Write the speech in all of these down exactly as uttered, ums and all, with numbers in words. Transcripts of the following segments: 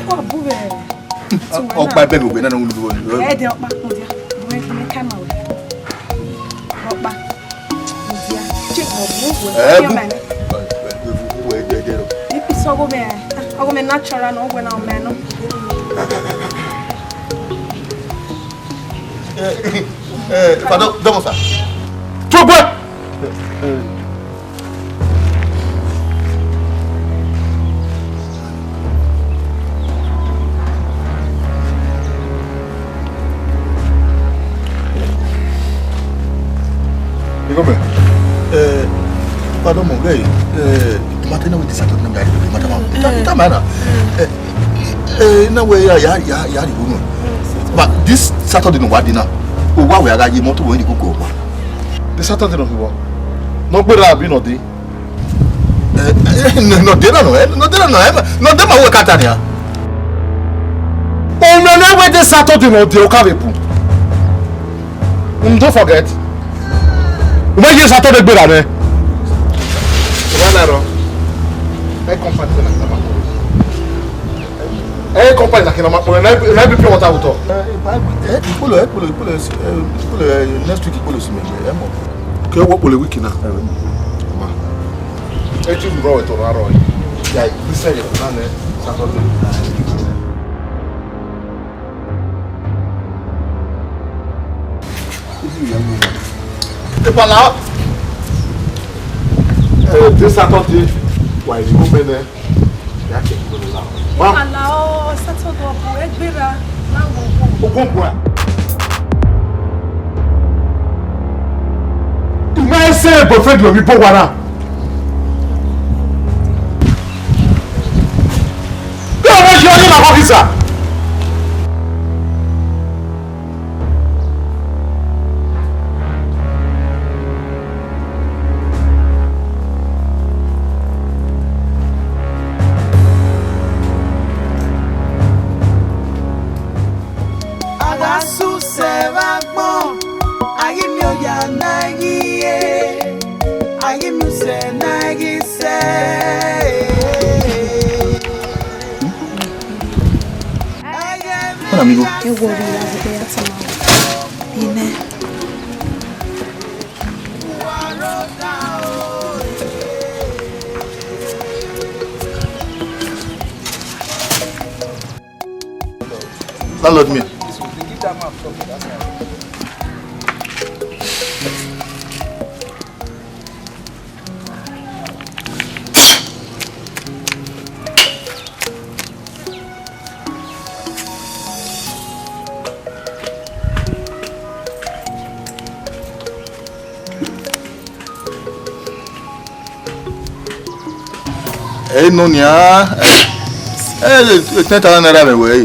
Ọ bu vbe. Ọkpa ẹbẹ vbe obẹ na ne u lu. Ẹ de ọkpa, mudia. Mẹ, mẹ ka ma wẹ. Ọkpa. Mudia. Che, ọ bu vbe. Ẹ bu. Ẹ bu, ẹ bu, ẹ bu, ẹ bu. Ipi sọ ọgọ mẹ. Ọgọ mẹ natural nọ, ọgọ na mẹ nọ. Eh, eh, Father, double, sir. Tugbe! Igomẹ, eh, Father, mo gẹ, eh, mata na we this Saturday na, we are the mata ma. Ita, ita ma na. Eh, eh, na we ya, ya, ya, ya, you know. But this Saturday no wa di na. O wa we aga ye moto we ni ku go wa. This Saturday no wa. No gbe ra bi no de. Eh, eh, no, no de na no, eh, no de na no, eh, no de ma we ka ta nia. O me na we de Saturday no de o ka ve bu. Um, don't forget. U ma ye Saturday gbe ra nẹ. Wa na rọ. Ẹ company na ma. Ẹ company na kina ma kpọlọ, na bi pure water wutọ. Ẹ, ẹ, ikpolo, ikpolo, ikpolo, ẹ, ikpolo, ẹ, next week ikpolo si mẹ, ẹ mọ. Ke wọ kpolo week na. Ẹ, ma. Ẹ ti rọ ẹtọ na rọ. Ya, this side na nẹ, Saturday. Epala, eh, this Saturday, wa yi mo mẹ nẹ. Ya ke mo la. Wa. Epala o, Saturday ọbu, ẹ gbera, na wo wo. Ogun bua. Ima ese boyfriend lo mi bo wa na. Bí ọmọ ṣe ọdún làkọ́ kìsà. A gha susẹ vbe agbọn, a ghi miẹn oya ne a ghi re, a ghi miẹn usẹ ne a ghi sẹ. Ẹ wọrọ, a ghi ya tama. Amen. Landlord me. Ẹ nọ nian, ẹ, ẹ, ten thousand naira mẹ wẹ ẹre.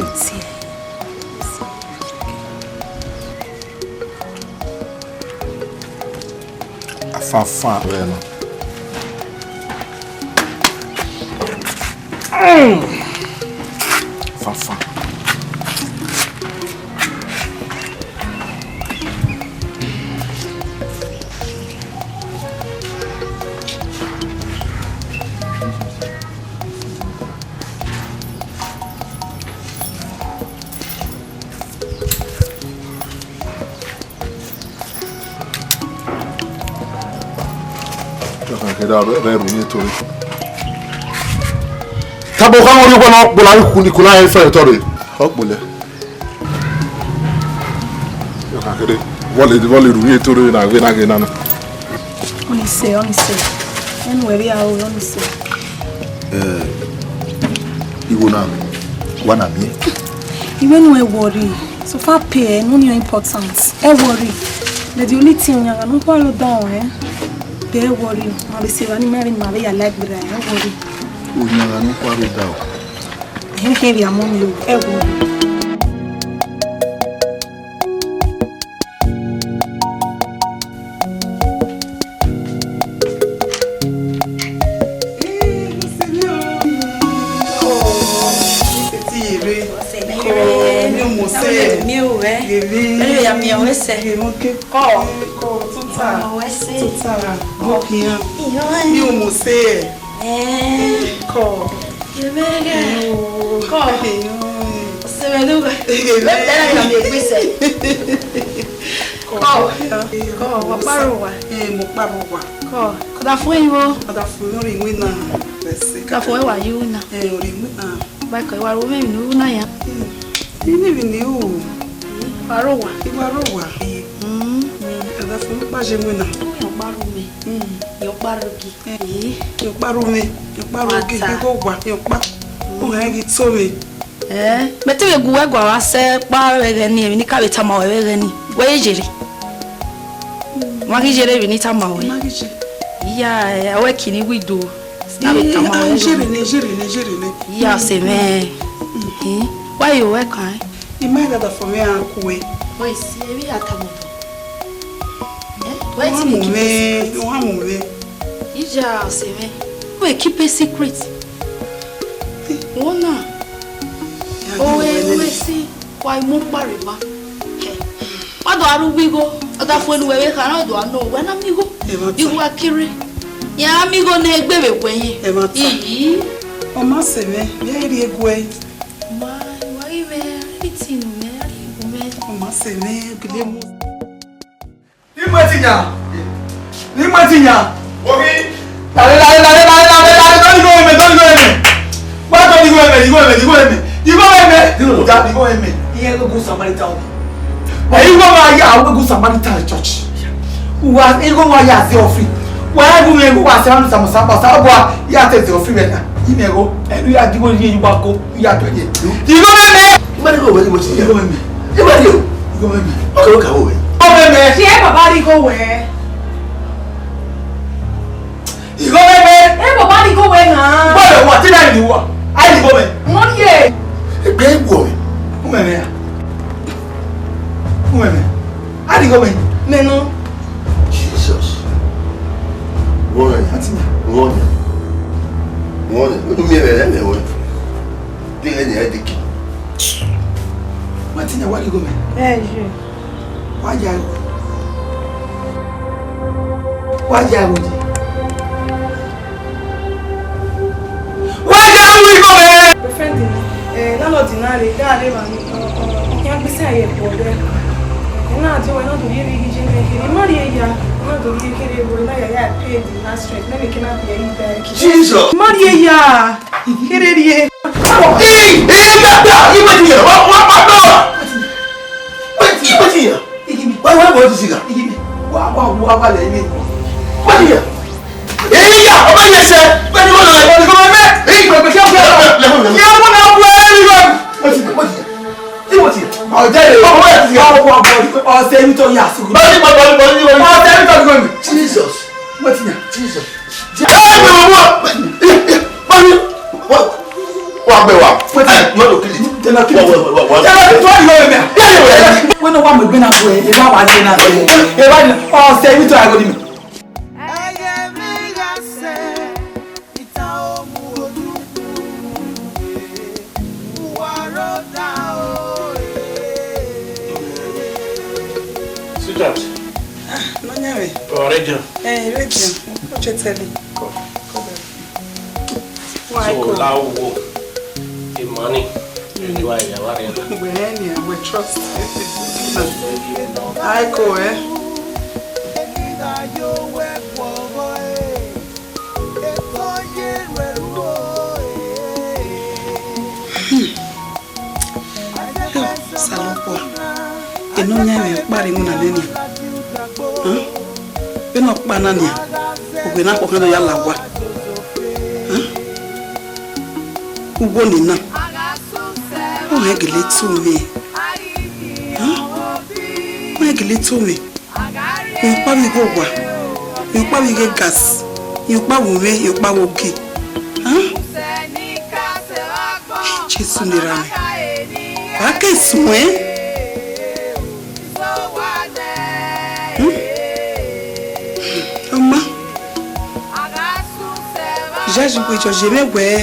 Afanfan. Wẹ nọ. Afanfan. Tabo kha wọrẹ ugbẹn ne ọ kpọlọ ikhu ni, ikhu na i fẹ otọ rre. Ọ kpọlọ. Vọlẹ, vọlẹ ru ye toro na ghe na ghe na na. Ọnise, ọnise. Ẹnu ẹre a o, ọnise. Eh, igho na, wa na miẹn. Iwẹ nu ẹ worry. So far pay ẹ, no ni important. Ẹ worry. But the only thing, uyanghan ne u khuaro da o, eh? But ẹ worry. Ma vbe se evba ni ma vbe, ma vbe ya like brother, ẹ worry. Uyanghan ne u khuaro da o. Ẹhẹn, ẹhẹn, vbe a mọ mi o, ẹ worry. Sẹmẹ ne uwẹ. Vbe tẹrẹ ya miẹn egbe sẹ. Kọ, kọ, wa kparo wa. Ee, mo kparo wa. Kọ, kọ da fun ẹn ro. Kọ da fun ẹn ro iwinna. Kọ da fun ẹn wa ye iwinna. Ee, ro iwinna. Ba kọ, wa ro mwẹ emwi ne u ru na ya. Ee, ne emwi ne u ru. Wa ro wa. I wa ro wa. Mm. Mm, kọ da fun ẹn kpa ye iwinna. Ọ kparo mẹ. Mm. Ọ kparo gi. Ee, ọ kparo mẹ. Ọ kparo gi. Igho wa, ọ kpa. Ọ hẹn ghi to mwẹ. Eh, mẹ te vbe gu wẹ gua vbe sẹ kpa vbe ẹghẹ ni, emwi ne I ka vbe tama ruẹ vbe ẹghẹ ni, wẹ i yere. Ma ghi yere emwi ne I tama ruẹ. Ma ghi ye. Iya, eh, wẹ kini wido. Na vbe tama ruẹ. Yere ne, yere ne, yere ne. Iya, sẹ mwẹ. Eh, wa yo wẹ kan. I ma da da fo mwẹ a ku wẹ. Wẹ si emwi ya tama. Eh, wẹ ti mu mwẹ, wa mu mwẹ. Iya, sẹ mwẹ. Wẹ keep a secret. Wọ na. Oe, wẹ si, wa mu kpare ba. Wa do aru wi igho, ọ da fo enu wẹ vbe kha, na do a nọ, wẹ na mi igho. Igho a kere. Ya mi igho ne egbe vbe wẹ ye. Iyi. Ọ ma sẹ mwẹ, vbe a rhie guẹ. Ma, wa ghi mwẹ, everything mwẹ, a rhie igho mwẹ. Ọ ma sẹ mwẹ, gele mu. Ni mu ẹtin yan. Ni mu ẹtin yan. Omi. Lare, lare, lare, lare, lare, lare, dọni igho mwẹ, dọni igho mwẹ. Wa dọni igho mwẹ, igho mwẹ, igho mwẹ. Igho mwẹ. Dọni igho mwẹ. Iye igho Good Samaritan. Wa igho wa ya, we Good Samaritan church. Wa igho wa ya ze offering. Wa igho mwẹ, igho wa se anu samosa, ba sa wa ya te ze offering na. Ime igho, enu ya di igho ye, igho wa ko. Iya, twenty. Igho mwẹ mẹ. Igho mwẹ mẹ. Igho mwẹ mẹ. Igho mwẹ mẹ. Igho mwẹ mẹ. Okay, okay, okay. Igho mwẹ mẹ. Ṣé bàbá rí igho wẹ̀? Igho mwẹ mẹ. Ẹ bàbá rí igho wẹ̀ náà. Bọ́ọ̀lù wa, tí náà ìlú wa. A rí igho mwẹ. Wọ́n yẹ. Ẹgbẹ́ ìwọ mi. Igho mwẹ mẹ ya. Igho mwẹ mẹ. A rí igho mwẹ. Mẹ nọ. Jesus. Wọ́n rẹ̀ yà. Wọ́n yà. Wọ́n yà. Ó dùn mí ẹ̀rẹ̀ ẹ̀rẹ̀ wọ́n. Dele ne ẹ diki. Wẹ te yan wa ghi igho mwẹ. Ẹ ye. Wa ya igho. Wa ya igho ye. Wa ya igho igho mwẹ. Boyfriend ni, eh, landlord na rre, da rre wa ni, ọ, ọ, ọ khian gbese ẹre kpo ọdẹ. Ẹ na di wẹ na do rhie vbe ghi je ne kherhe, ma rhie ya, na do rhie kherhe, wẹ na ya ya pay the last rent, ne mẹ ke na biẹ yi back. Jesus! Ma rhie ya, kherhe rhie. Ee, ee, ya, ya, igho ti yan, wa, wa, wa, wa. Wait, igho ti yan. Wa, wa, wa, ti siga. Wa, wa, wa, wa, lẹ ime. Igho ti yan. Ee, ya, ọmọ yẹn sẹ. Bẹ́ẹ̀ ni wọ́n lọ lẹ. Igho mẹ. Ee, igho mẹ. Igho mẹ. Igho mẹ. Igho mẹ. Igho mẹ. Igho ti yan. Igho ti yan. Ọjọ́ ìrẹ̀lẹ̀. Ọmọ yẹn ti yan. Ọmọ yẹn ti yan. Ọsẹ mi tọ ya sùn. Bọ́lí, bọ́lí, bọ́lí, bọ́lí. Ọsẹ mi tọ igho mẹ. Jesus. Igho ti yan. Jesus. Wa gbẹ wa. Wait. Ẹ, mọ to kill it. Tell her to tell you, man. Wẹ ne wa mu egbe na bu ẹ, ẹ wa wa ye na bu ẹ. Ẹ wa ni, ọ sẹ ibi to ya go di mi. Ẹyẹ mi gha sẹ, itan omu odudu, uwa rho da o, eh. Sweetheart. Ah, Nọyaẹnmwẹ. Ọ rre dian? Ẹ, ọ rre dian. Ọ che tẹle. Come. Come here. So, la wo, e money. Ẹni wa ya wa rẹ na. Wẹ ẹni, wẹ trust. Aiko, eh? Osanobua, Nọyaẹnmwẹ, ọkpa rre iwinna nẹ nian. Hẹn? Vbene ọkpa na nian, uwẹ na kpọkhan do ya la owa. Hẹn? Ugbo ni na, ọ hẹn gele tu mwẹ. Hẹn? Ọ hẹn gele tu mwẹ. Rẹn ọkpa vbe igho owa, rẹn ọkpa vbe ighe gas, rẹn ọkpa vbe umwẹ, rẹn ọkpa vbe ogie. Hẹn? Jesu ne erha mwẹ, wa ke suẹn. Hmm? Ọ ma, yayi wẹ jọ ye mwẹ wẹẹ,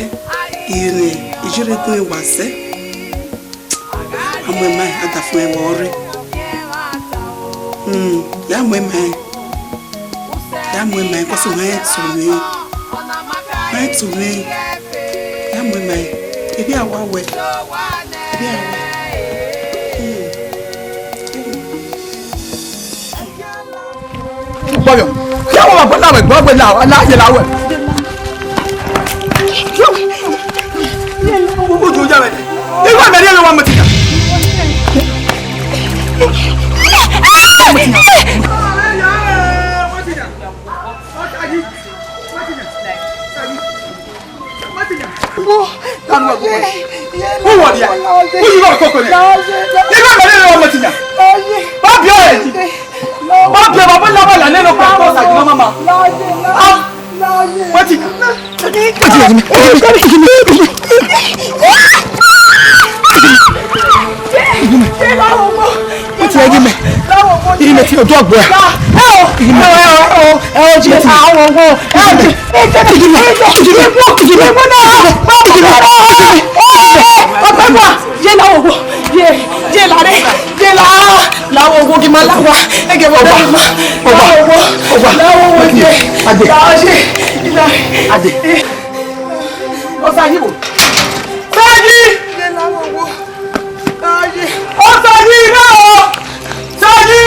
iyẹnrẹn, iyẹnrẹn gun wa sẹ. A mu ẹn ma, a da fun ẹn vbe ọrre. Hmm, ya mu ẹn ma, ya mu ẹn ma, 'cause ma rẹn tu mwẹ, ma rẹn tu mwẹ, ya mu ẹn ma. Ebe a wa wẹ. Ebe a wẹ. Gbọyọ. Ya wa wa gbọdọ wẹ, gbọdọ wẹ la, la ye la wẹ. Ojú ya wẹ. Iwa mẹ ri ẹyọ wa mọ ti ya. Who was there? Who you gonna talk to? You know the name of Martina. What be your age? What be your papa? Never la name of Pastor Sagina mama. Ah, Martina. Ó ti ẹgí mẹ. Ìrì mẹ ti odó ọgbọ ẹ. Ẹ o, ẹ o, ẹ o, ẹ o, jẹ àwọn owó. Ẹ o, jẹ. Ìrì mẹ, ìrì mẹ, ìrì mẹ, ìrì mẹ, ìrì mẹ, ọgbẹ wa, ye la owó, ye, ye la rẹ, ye la, la owó kí n ma la wa, ẹ gẹ wọ bẹ ma, la owó, la owó ye, la ye, la. Adé. Ọ̀sàjì wò. Sàjì! Ọ̀sàjì náà o! Sàjì!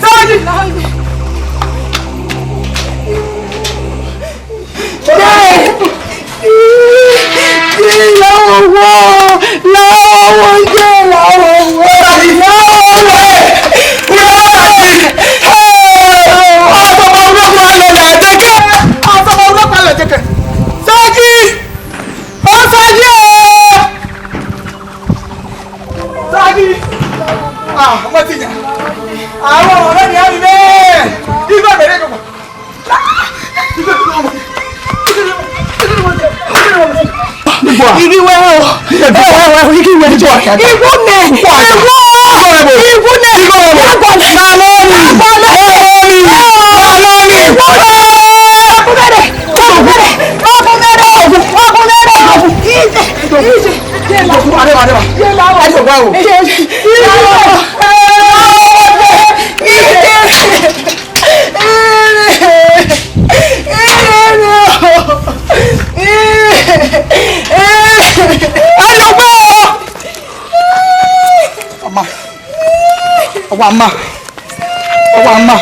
Sàjì! Ìyàwó wọ! Ìyàwó wọ! Ìyàwó wọ! Ìyàwó wọ! Ọ̀sàjì! Ọ̀sàjì! Ọ̀sàjì! Sàjì! Ó Sàjì o! Sàjì! Ah, ọmọ ti yà. Àwọn ọmọ rẹ̀ ni a rí bẹ́ẹ̀. Ibẹ̀ bẹ̀rẹ̀ kọ̀kọ̀. Ibi wẹ o. Ibi wẹ. Ibu nẹ. Ibu. Ibu nẹ. Agbọnẹ. Agbọnẹ. Agbọnẹ. Agbọnẹ. Agbọnẹ. Agbọnẹ. Agbọnẹ. Agbọnẹ. Agbọnẹ. Ije. Ije. Ije. Ije. Ọmọ, ọwọ a ma, ọwọ a ma.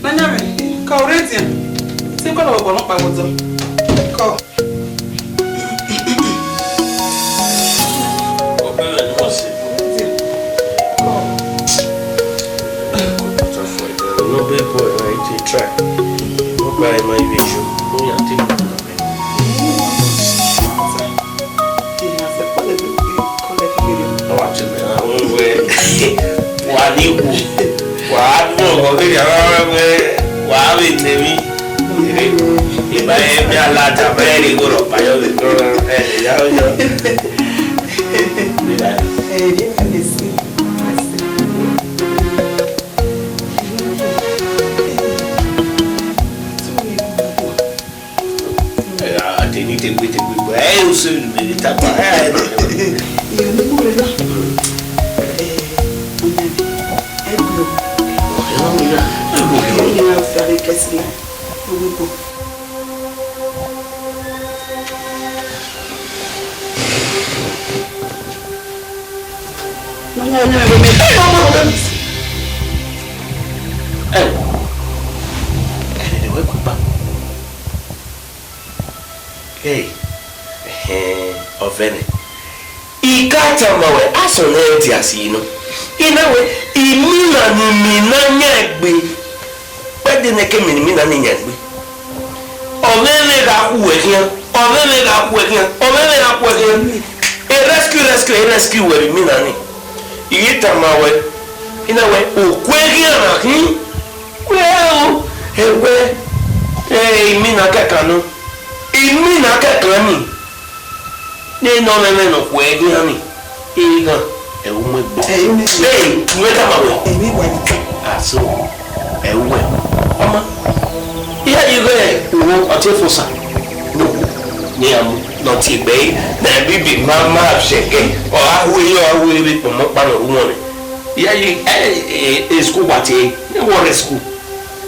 Nana rẹ, ka u rre edian? Te kọlọ vbe ọgbọ nọkpa vbe odọ. Kọ. Ọbẹrẹ ne ọ sẹ. Kọ. No be boy, I dey try. No buy my vision. No ya take. Wa ni wu, wa mọ ọgọ gẹdẹ, a wa wẹ, wa vbe ne emwi. Eba ẹ mi ala ta, ma ẹ rhe goro pa yọ vbe tọ na, ẹ ya yọ. Ẹ, Ẹ, a, a te ni te gbe, te gbe gbe. Ẹ, o se ni me tapa. Ẹ, ẹ, ẹ. Ìyá mi mú rẹ náà. Ẹ, ìyá mi, ẹ gbọ́. Ọ̀rẹ́ wọn mi rà. Ẹ gbọ́. Ẹ ní wọ́n fi àrẹ kẹsì rẹ̀. Ẹ wí gbọ́. Ẹ, ẹ, ẹ, ẹ, ẹ, Hey, ẹhẹn, ọ vẹ nẹ. I ka tama wẹ, asọn ne ẹ dia si nọ. I na wẹ, imina ni imina yan egbe. Kpẹdẹ nẹ ke imina ni yan egbe. Ọ vbe vbe gha khu ẹre khian, ọ vbe vbe gha khu ẹre khian, ọ vbe vbe gha khu ẹre khian. E rescue, rescue, e rescue wẹ vbe imina ni. I ghi tama wẹ, I na wẹ, okue khian na khin. Wẹ o, ẹwẹ, ẹ, imina kẹkan nọ. Imina kẹkan ni. Ne nọ mwẹ mwẹ nọ khuẹ eghian ni. Eghan, ẹ u mu egbe. Ẹ, imẹ. Ẹ, u wẹ tama wẹ. Ẹ, mi wa ni ta. Aso, ẹ u wẹ. Ọma. Iye yi ghẹ, uwo, ọtí efosa. No, ne a mu. Ne ọ tie egbe ẹre, ne a bibi ma ma fiẹkẹ, ọ gha hu ehe, ọ gha hu ehe vbe kpọnmọ ọkpa ne ọ ru wọn nẹ. Iyayi, e, e, e school wa tie, ne wọ rre school.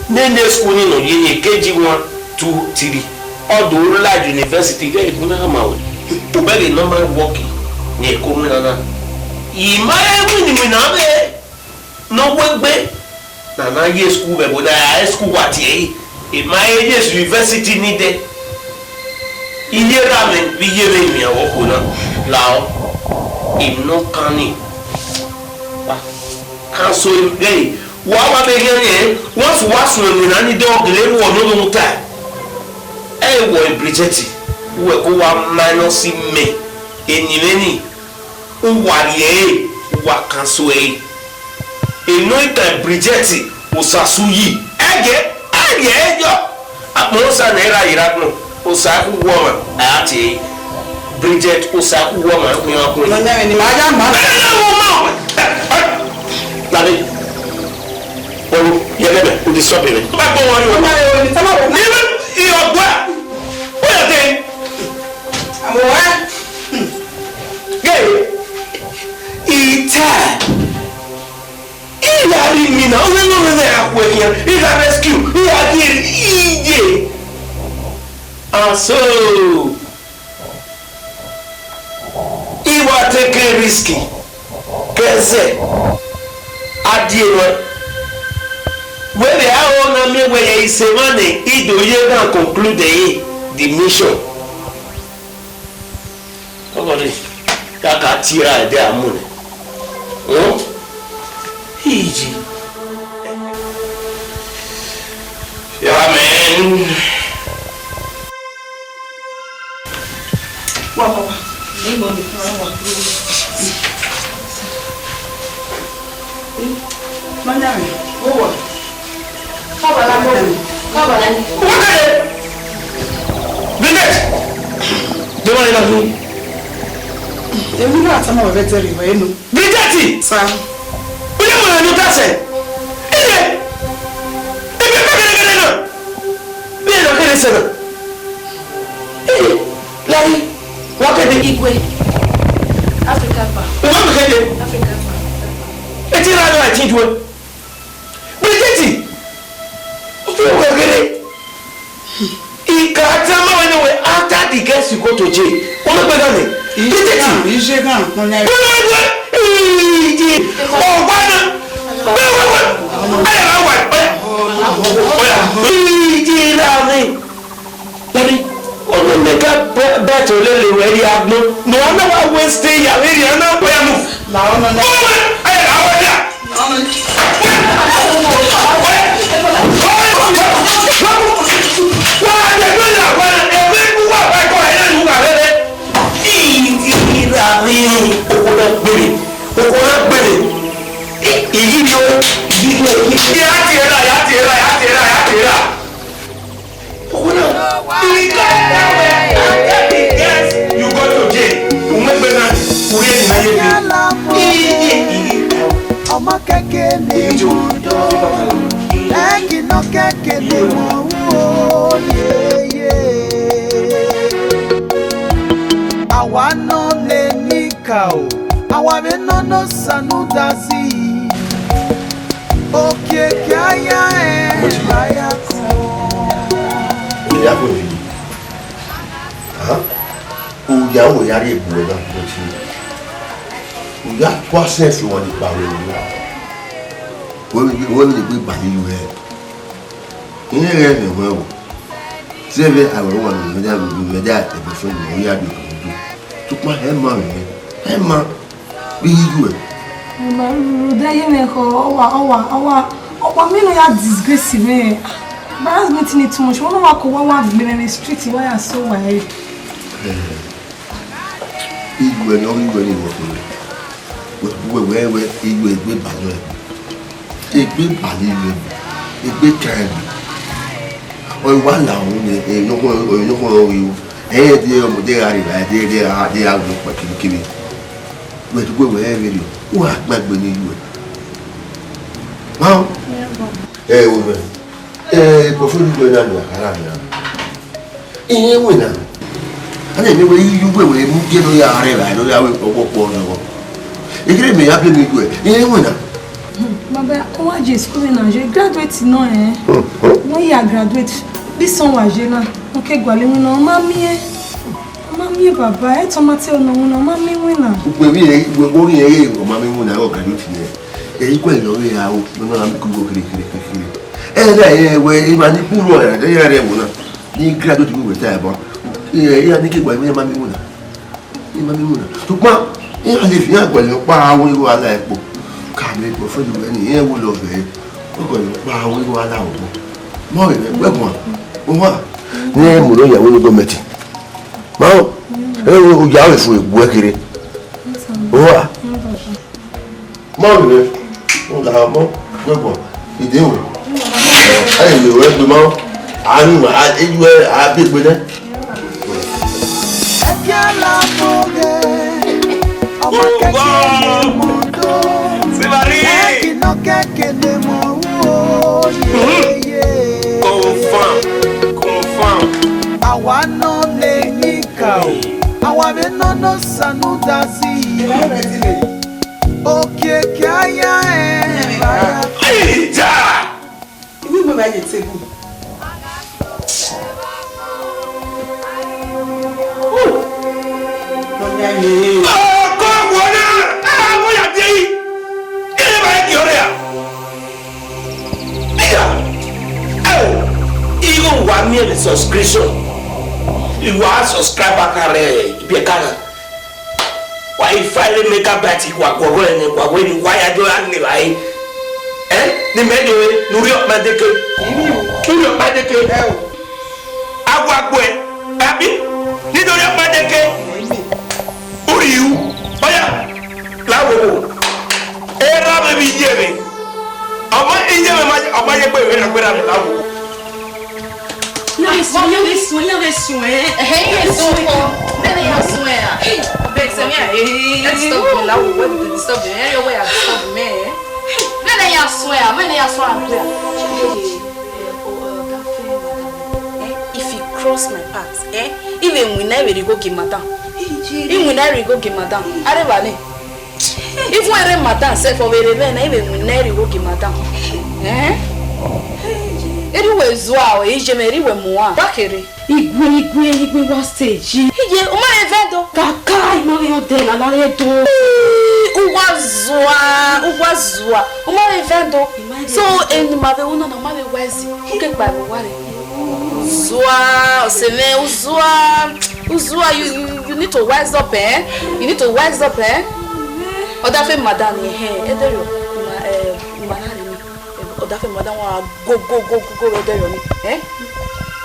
Nene school ni nọ ye ye K G one, two, three. Ọ do la university, ghẹ gun na ma wẹ. U bẹghe normal work, ne ko mu na na. I ma he winna winna vbe. Ne ọ wegbe, ne a na ye school vbe ẹvbo na, a school wa tie ẹre, I ma he ye university ni dẹ. Iye ra mwẹ vbe iye vbe emianmwẹ ọkhuo na, lao, I nọ kan ni. Wa kan so ghe, wa wa vbe ghian ni, once wa suẹn emwi na ni dẹ, ọ gele ru ọnọnumwuta. Ẹ i wọ Bridget, uwẹ ko wa minus mẹ, eni mwẹ ni. Uwa rhie ẹre, uwa kan so ẹre. Enọ ikan Bridget, Osasu yi. Ẹgẹ, ẹgẹ ẹjọ. Akpọnmwẹ Osa ne erha yi rre agbọn. Osa khu wọ ọmwa, a ya tie ẹre. Bridget, Osa khu wọ ọmwa, khuian khuian. Nọ nẹrẹ ni ma ya ma. Ẹ, ẹ, ẹ, ẹ. Lade. Ọru, yẹ lẹmẹ, u disturb mẹ. Ba gbọ wọn yọ. Ọmọ rẹ o ni tọ́lá wọ. Ni bẹ, iyọ gbọ. Ó yẹ kẹ. Àmọ́ wá. Gay, ita. Iya ri mi na, onye no me na ya kwe ya, I ga rescue, I ga get iye. And so, I wa take a risk. Kẹzẹ, a die ruẹ. Wẹ vbe aro na miẹn wẹ ya ise mwa nẹ, I do ye na conclude the mission. Ọgọdẹ, ya ka tie ra ẹdẹ a mu nẹ. Hmm? Iji. Ya mẹ. Wa, wa, wa. Ẹ mọ mi, wa, wa. Manyari, wo wa? Kabala mo, kabala ni. Wo kede? Bridget! De wa ila ni. Èmi náà tẹ́ mọ̀ bẹ́ẹ̀ tẹ́lẹ̀ ìwé inú. Bridget! Sa. Oye mo ni ta sẹ. Iye. Ebe pe gẹdẹgẹdẹ na. Bi na kede sẹ na. Iye. Lai. Wa kede. Igwe. Africa pa. Wa kede. Africa pa. Eti ra na ti juwe. Bridget, o fi wẹ ghere. I ka tama wẹ ne wẹ after the girls you go to jail. O ma gbe gha nẹ. Bridget. Ije gha, ọna. Wẹ, wẹ, wẹ. Ije. Ọgba na. Wẹ, wẹ, wẹ. Aya, wẹ, wẹ. Oya. Ije ra mi. Daddy, ọmọ mẹ ka bẹtẹ olele wẹ rrie agbọn. Ne uwa na wa waste ya vbe rhie na. Oya move. La ọmọ na. Move. Ẹ, la wẹ ya. Wa de do la wa, ẹ vbe ku wa ba ko ẹ na nu wa vbe. Ira mi, okhuo na gbere, okhuo na gbere. Iyivbi o, iyivbi o, iyivbi. Ya tie ra, ya tie ra, ya tie ra, ya tie ra. Okhuo na, I ka tama wẹ, after the girls you go to jail, u mu egbe na, u rhie emwi na ye egbe. Iye, iye. Ọmọ kékeré ní ibùdó, ẹ̀kìnà kékeré mọ̀ wò yeye. Àwa náà lè ní ìkà o, àwa rẹ̀ náà ló sànú dá sí i. Okiekie aya ẹ, aya kan. Ìyá kò ní. Hàn? Oya wo ya rhie egbe na, mo ti. Oya kua sense wọn ni kpa wẹ ni. Wẹ, wẹ, wẹ ni egbe ba ni yu ẹ. Iye ghẹ mẹ wẹ o. Zẹvbe awẹ wa ni mẹ da, mẹ da ẹbọ fẹ ni, ọ ya de ko do. Tukpa ẹ ma mẹ, ẹ ma. Vbe iye yu ẹ? Mama, rhunmwuda ye mwẹ khọ, ọ wa, ọ wa, ọ wa, ọ wa, mẹ ne ọ ya disgrace mwẹ. Embarrassment ni too much. Wẹ ne ọ wa ko wa, wa gbe mwẹ vbe street, wa ya sẹ owa ẹre. Eh, iye yu ẹ ni, ọ ghi yu ẹ ni wọ kere. Wẹ, wẹ, wẹ, wẹ, iye yu ẹ egbe ba nọ ẹ. Egbe ba ni yu ẹ. Egbe kan ẹ. Ọ wa la unu, ẹ, ẹ, nọkhọ, ẹ, nọkhọ ọ ghi ru. Ẹ, ẹ, de ọmọdé gha rre, ẹ, de, de, de gha ru kpa kirikiri. Wẹ dugbe wẹ rẹn vberriọ, u gha gba egbe ne iye yu ẹ. Ma o. Ẹ o mẹ. Ẹ, portfolio na ni a kha ra nian. Iye wẹ na. A na eme wẹ, iye uwẹ wẹ mu gie ne ọ ya rre evbare, ne ọ ya ru ọkpọkpọ nọ. Eghere mẹ ya blame you, irẹn winna. Baba, ọ wa je school na, je graduate nọ, eh? Wẹ ya graduate, this one wa je na, ọ ke gualọ iwinna, ọ ma miẹn. Ọ ma miẹn, baba, ẹ tọ ma te ọna winna, ọ ma miẹn iwinna. Ukpe vbe irẹn, wẹ ghi rẹn ọ ma miẹn iwinna, ọ graduate nẹ. Ẹ i gualọ ọre ra o, ne ọ na miẹn ikun khere khere khere. Ẹ na, ẹ wẹ, emwa ni kpurhu ọre, ẹ ya rre ẹvbo na. Ni graduate vbe uwẹ ta ẹbọ. Ẹ, iran ni ke gua, iran ma miẹn iwinna. Iran ma miẹn iwinna. Sokpan, iran lè fi iran gualọ ọkpa ru igho ala ẹkpo. Ka mẹ ẹkpo fẹ lu ẹni, iran wo lọ vẹ. Ọ gualọ ọkpa ru igho ala ọgbọ. Ma vbe wẹ guan. Owa. Ne mu ne ọ ya wẹ ne gọọmenti. Ma o. Ẹ, o ya wẹ fu egbuẹ kherhe. Owa. Ma vbe, u gha mọ, wẹ guan, ide o. Ẹ, ẹ, wẹ gbe ma, a nu, a, e ju ẹ, a bi egbe nẹ. Ẹkiala moghe, ọmọ kẹkẹ ne mọ do. Sibari. Ẹki nọ kẹkẹ ne mọ ru o, ye, ye. Confirm, confirm. Awa nọ ne nika o, awa vbe nọ ne Osanudazi. Okiekie aya ẹn, aya. Ija! Iwu igbe ma ye table. Ọkọ wo na? Ah, wo ya die yi. Ere ma ye ki ọre a? Iya! Eo! Igho wa miẹn vbe subscription. I wa subscribe aka rẹ ibiẹka na. Wa i five hundred megabyte wa guọghọ ẹnẹ, wa wẹ ne wa ya do ra ne evbare. Ẹ, ne imẹ do re, ne u rhie ọkpa deke. U rhie ọkpa deke. Ẹ o. A wa guẹ, abi? Ne I do rhie ọkpa deke. U rhie u. Ọya, la wo wo. Erha mwẹ vbe iye mwẹ. Ọmọ iye mwẹ ma, ọ ma ye gbe vbe na gbe ra mwẹ, la wo wo. Iran vbe suẹn, iran vbe suẹn, iran vbe suẹn, eh. Ẹhẹ, iran vbe suẹn kọ. Mẹ ne iran suẹn a? Hey, abeg, sẹ me a, eh, let's stop the laugh. What did they disturb me? Eh, your way I disturb me, eh? Mẹ ne iran suẹn a, mẹ ne iran suẹn a, bro. Eh, oh, uh, that friend, madam, eh, if he cross my path, eh, I vbe winna, I vbe rhie igho gie madam. I winna, I rhie igho gie madam. Areva nẹ. Even erha madam sef, ọ vbe rre vbe na, I vbe winna, I rhie igho gie madam. Eh? Erha uwẹ zua o, iye mwẹ, erha uwẹ muan. Wa kherhe. Igwe, igwe, igwe wa stage. Iye, u ma rẹn vẹ do? Kaka, I ma vbe rẹn odẹ na, la rre do. Ii, u wa zua, u wa zua. U ma rẹn vẹ do. So, eni ma vbe ru na, na ma vbe wa ezi. U ke kpa vbe uwa rre. Zua, ọse mwẹ, u zua. U zua, you, you, you need to wise up, eh? You need to wise up, eh? Ọdafẹn madam ni, eh, ẹdẹrriọ, ima, eh, ima na rre ni. Ọdafẹn madam wa go, go, go, go, go, ẹdẹrriọ ni, eh?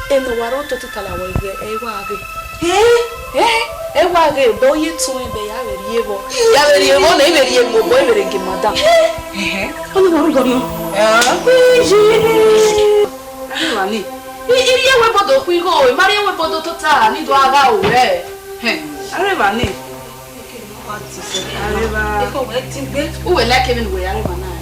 Eno wa rre ototọ tala wẹ, ẹ wa ghe. Eh? Eh? Ẹ wa ghe, bọ ye tuẹn bẹ ya vbe rhie vbọ. Ya vbe rhie vbọ, na I vbe rhie vbọ, bọ I vbe rhie gie madam. Eh? Ọni wa rugọ ni. Eh? Iji ni. Arẹmwa ni. I, I rhie ẹvbo ẹbodo khuigho, I ma rhie ẹvbo ẹbodo tota, ne I do gha ru ẹre. Hẹn, arẹmwa ni. Arẹmwa. Uwẹ like vbene uwẹ ya rre emwa na, eh?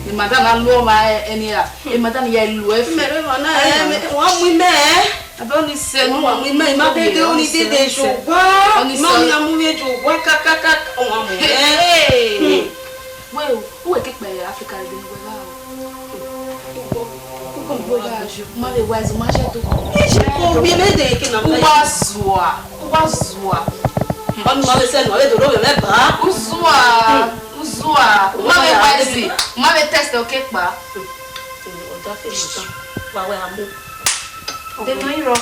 Ne madam na lu ọmwa, eh, ẹni ra, eh, madam ya lu ẹfe. Mẹ rre emwa na, eh, wa mu imẹ, eh? Abẹ ọni sẹ, wa mu imẹ, I ma dede, ọni dede, jọ wa. Ọni sẹ. Ma mu ya mu vbe jọ wa, ka, ka, ka, ka, wa mu, eh? Hey. Hmm. Wẹ o, uwẹ ke kpẹ Africa rre vbene uwẹ gha o. Uwẹ gha yo, ma vbe wise, ma ye do. Ije ko mi ne de ke na. Uwa zua, uwa zua. Ọni ma vbe sẹ nọ, e do ro vbe mẹ ba. Uzua, uzua. Ma vbe wise, ma vbe test oke kpa. Ọdafẹn mọ tán. Wa wẹ a mu. Dẹ nọ irọ.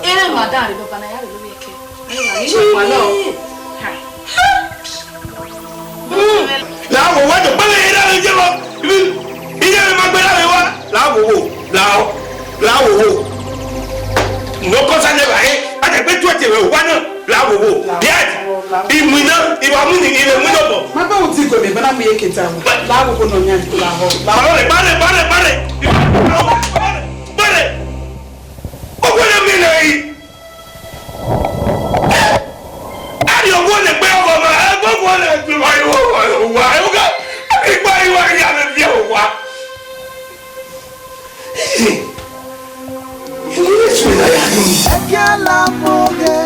Erha madam rre baba na ya vbe lele ẹkẹ. Ije. La wo wo do gbe vbe ira vbe je vbọ. Iye vbe ma gbe ra vbe wa. La wo wo. La o. La wo wo. No ko sa ne ba e. A de gbe tu ete vbe wa na. La wo wo. Yes. Iwinna, iwa mu ni, iwe mu no bo. Ma gba uti ko mi, bana mu ye keta wo. La wo ko no nya, la ho. La wo. Bare, bare, bare, bare. Bare. Owo ne mi na yi. Ari owo ne gbe ọghọ ma, ẹgbẹ owo ne gbe ma, iwo wa, wa, wa, igba iwa ya me bi owa. Iwo ne su na ya ni. Ẹkiala moghe,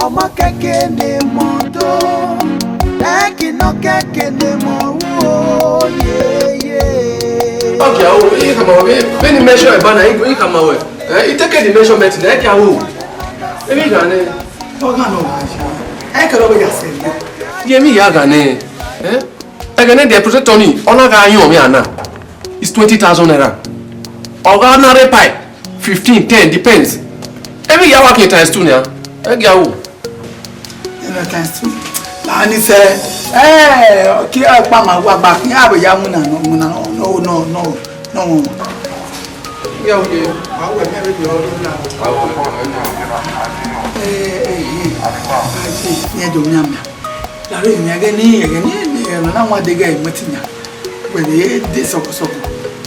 ọma kẹke ne mọ do, ẹki nọ kẹke ne mọ ru o, ye, ye. Okay, I will. He come out. When he measure a banana, he, he come out. Eh, he take the measurement. Like, I will. Maybe he can. Ọgha nọ gha ya. Ẹ kẹrẹ ọghe ya sẹ ya. Ye mi ya gha nẹ. Eh? Ẹghẹ ne the protector ni, ọ na gha yọn mwẹ ana. It's twenty thousand naira. Ọ gha na rre pipe, fifteen, ten, depends. Every year working times two now. Ẹ gẹ wo. Ẹ na times two. La ni sẹ. Ẹ, kí ẹ pa ma wa gba, kí a bẹ ya mu na, mu na, no, no, no. No. Yo, yo. Awe, me be yo, yo, na. Awe, awe, awe. Eh, eh, eh. Aje, ni do mi ama. La re mi age ni, age ni, ni, na na wa de ge metinya. We de, de soko soko.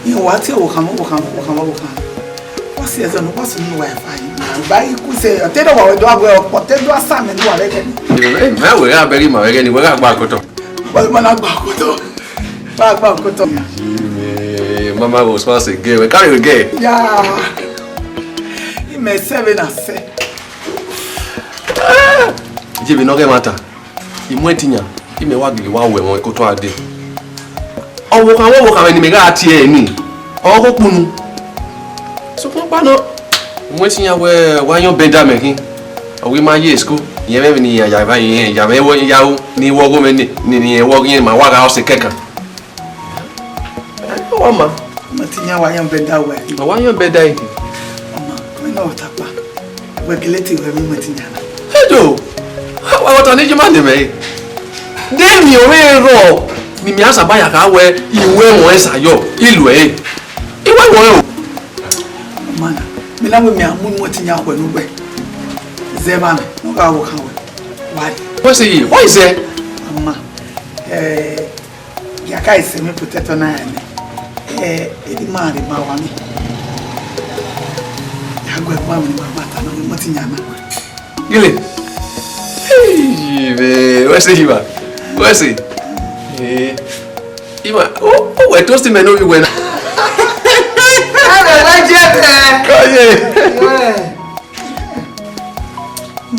Ni wa ti wo khan, wo khan, wo khan, wo khan. Wa si ẹzọ nu, wa si nu wa fa yi. Ba iku se, te do wa do agbe ọkpọ, te do asa mi nu wa re ge ni. Eh, ma wẹ gha bẹghe ma wẹ ge ni, wẹ gha gba akoto. Wẹ ma na gba akoto. Gba, gba akoto. Eh, mama was once again. We carry again. Ya. Imẹ sẹ vbe na sẹ. Iye vbe ne ọ ghẹ ẹmwata, I mu ẹtin yan, imẹ wa gele wa ru ẹmwẹ ẹkoto a dee. Ọvbokhan vbe ọvbokhan mwẹ ne imẹ gha tie ẹre ni, ọ ghe okpunu. Sokpan ọkpa nọ, I mu ẹtin yan wẹẹ wa yọn bẹda mẹ khin. Ọ ghi ma ye school, irẹn mwẹ vbene iran ya vbe irẹn ya mwẹ ya ru, ne I wẹ ọghomwẹ ni, ne irẹn wẹ ọghe irẹn ma wa gha ọse kẹkan. Ọ wa ma. Metinya wa yọn bẹda wẹ. Ọ wa yọn bẹda ẹre. Ọma, wẹ ne ọ ta kpa. Wẹ gele te wẹ mu metinya na. Edo, wa wọta ne Juma ne mẹ. De mi ọre rọ, ni mi a saba ya kha wẹ, I wẹ ẹmwẹ sa yọ, I lu ẹre. I wẹ ẹmwẹ o. Ọma na, mi na wẹ mi a mu metinya khuẹ ne uwẹ. Zẹ vba mẹ, ne ọ gha wọ khan wẹ. Why? What's it? What is it? Ọma, eh, ya ka ise mi protector na ya nẹ. Eh, edi ma re ma wa mi. Ya gbe gba mi ma gba ta na, mo ti yan na. Gile. Hey, man. What's it, Iba? What's it? Eh. Iba, oh, oh, we toast him and no, we went. Hello, my dear. Come here. Yeah.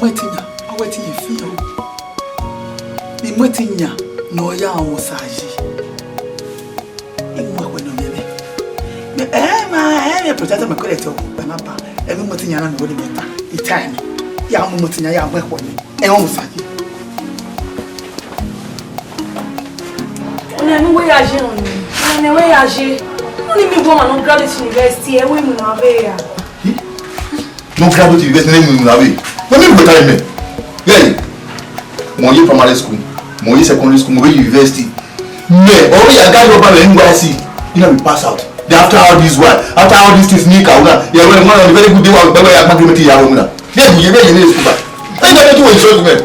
Metinya, ọ wẹ te irẹn fi o. Metinya ne ọ ya rẹn Osa yi. I mu ẹkhuẹ ne ọ miẹn mwẹ. Ẹ ma, ẹ, ẹ protector mẹ kọlẹ tọ, ẹ ma ba. Ẹ mu Metinya na ne ọ wẹ ne mẹ ta. I ta ẹre. Ya mu Metinya, ya mu ẹkhuẹ nẹ. Ẹ rẹn Osa yi. Ọna ne uwẹ ya ye nọ ni. Ọna ne uwẹ ya ye. Nọ ni mi wẹ ọmwa ne ọ graduate university, ẹ wẹ mu na vbe ya. No graduate university ne mu na vbe. No mi gbeta ime. Yeah. Mo ye primary school, mo ye secondary school, mo ye university. Me, ọ ya ga yo ba me N Y S C. You know we pass out. Then after all this while, after all these things, me ka una. Yeah, well, one of the very good day wa be ya ma grade ya una. Yeah, you be in school. I never do instructment.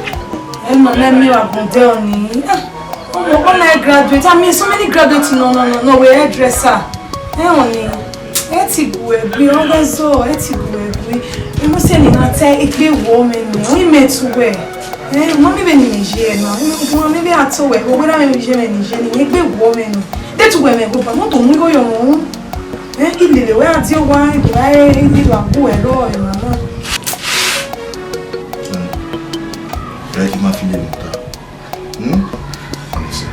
Ẹ nọ lẹ mi wa bun de ọni. Ah, ọmọ, when I graduate, I mean, so many graduates, no, no, no, no, we hairdresser. Ẹ ọni, ẹ ti gu ẹgbe, ọ ghe zọ, ẹ ti gu ẹgbe. Ẹ mu sẹ ni na te egbe wọ mẹ nẹ, ọ i mẹ tu wẹ. Ẹ, ma mi vbe ni ye na, ẹ, ma mi vbe a to wẹ, wẹ na mẹ ye mẹ ni ye ni, egbe wọ mẹ nẹ. De tu wẹ mẹ go ba, mo to mu igho yọ mọ. Ẹ, i lele wẹ a die owa, i do ra, i do ra gu ẹre rọ, ẹ, mama. Ẹ, I ma fi lele ta. Hmm? Honestly.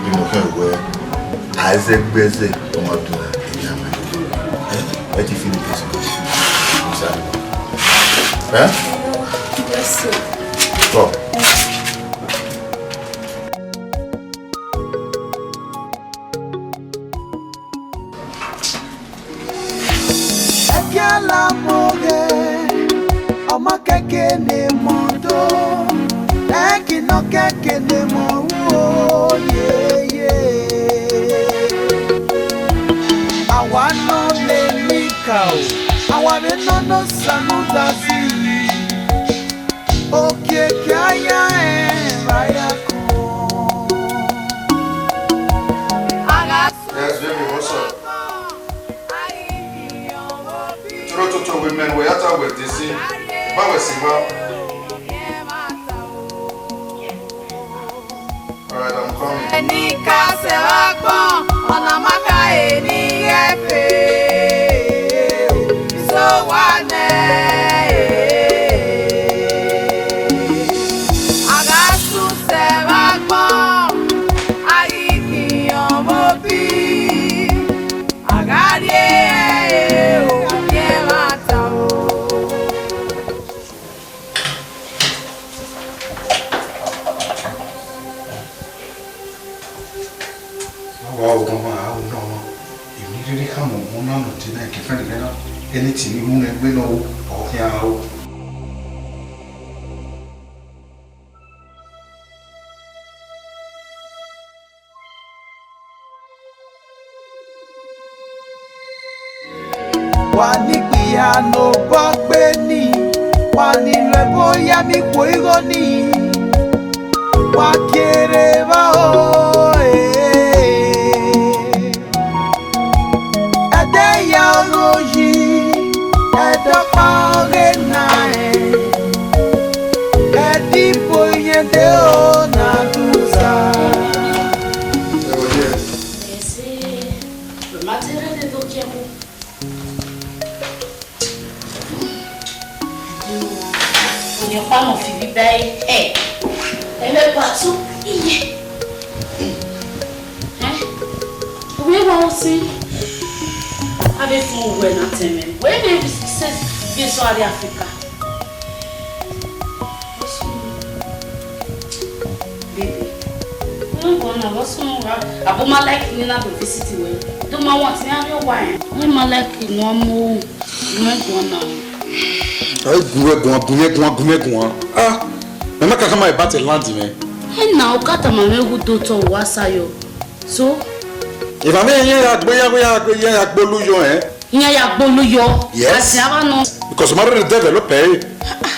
Bí mo fẹ́ wẹ, àìsẹ́gbẹ́sẹ̀ ọmọ dùn ní àmà. Ẹ ti fi lè pèsè. Ẹ? Yes, sir. Tọ́. Ẹkiala moghe, ọma kẹke ne mọ do, ẹki nọ kẹke ne mọ ru o, ye, ye. Awa nọ le mi ka o, awa vbe nọ nọ sanu dasi. Okiekie aya ẹn vbe aya kọn. Yes, baby, what's up? Toro toto we men we ata we desi. Ba we si ba. All right, I'm coming. Ẹni ka sẹ wa gbọn, ọna ma ka eni ẹfe. So wa nẹ. Ọmwa, ọmwa, emwi rhirhi khama ọmọ na nọ te na, ke friend mwẹ na, anything ni mu nẹ egbe nọ ru, ọ khian ru. Wa ni ikpia ne obọ gbe ni, wa ni lu ẹbo ya mi khuo igho ni, wa kere vba o, eh. Ẹdẹ ya ọghe oyi, ẹdẹ ọkpa ọghe na rẹn, ẹdẹ ibo irẹn de o na duza. Ẹ, ọ ye. Ẹ sẹ, mẹ ma te rre ẹdẹ do gie ẹvbo. Ọni ọkpa nọ fi vbe iba ẹre, ẹ, ẹ vbe gua tu iye. Ẹ, ovbi ẹre wa si, a vbe fun uwẹ na tẹn mwẹ. Wẹ vbe sẹ vbe sọ arri Africa. Baby. Wẹ gua na, vbọ sunu ra? Abo ma like ne na do visit wẹ. Do ma want ne a rrie owa ẹn. Wẹ ma like ne a mu. Gu mwẹ guan na. Ẹ gu mwẹ guan, gu mwẹ guan, gu mwẹ guan. Ah, mẹ ma kakama about land mwẹ. Ena, ọ ka tama mwẹ gu do tọ wa sa yọ. So? If I mean, yeah, yeah, yeah, yeah, yeah, yeah, gbolu yọ, eh? Iran ya gbolu yọ. Yes. Asi ava nọ. Because ma rere develop, eh?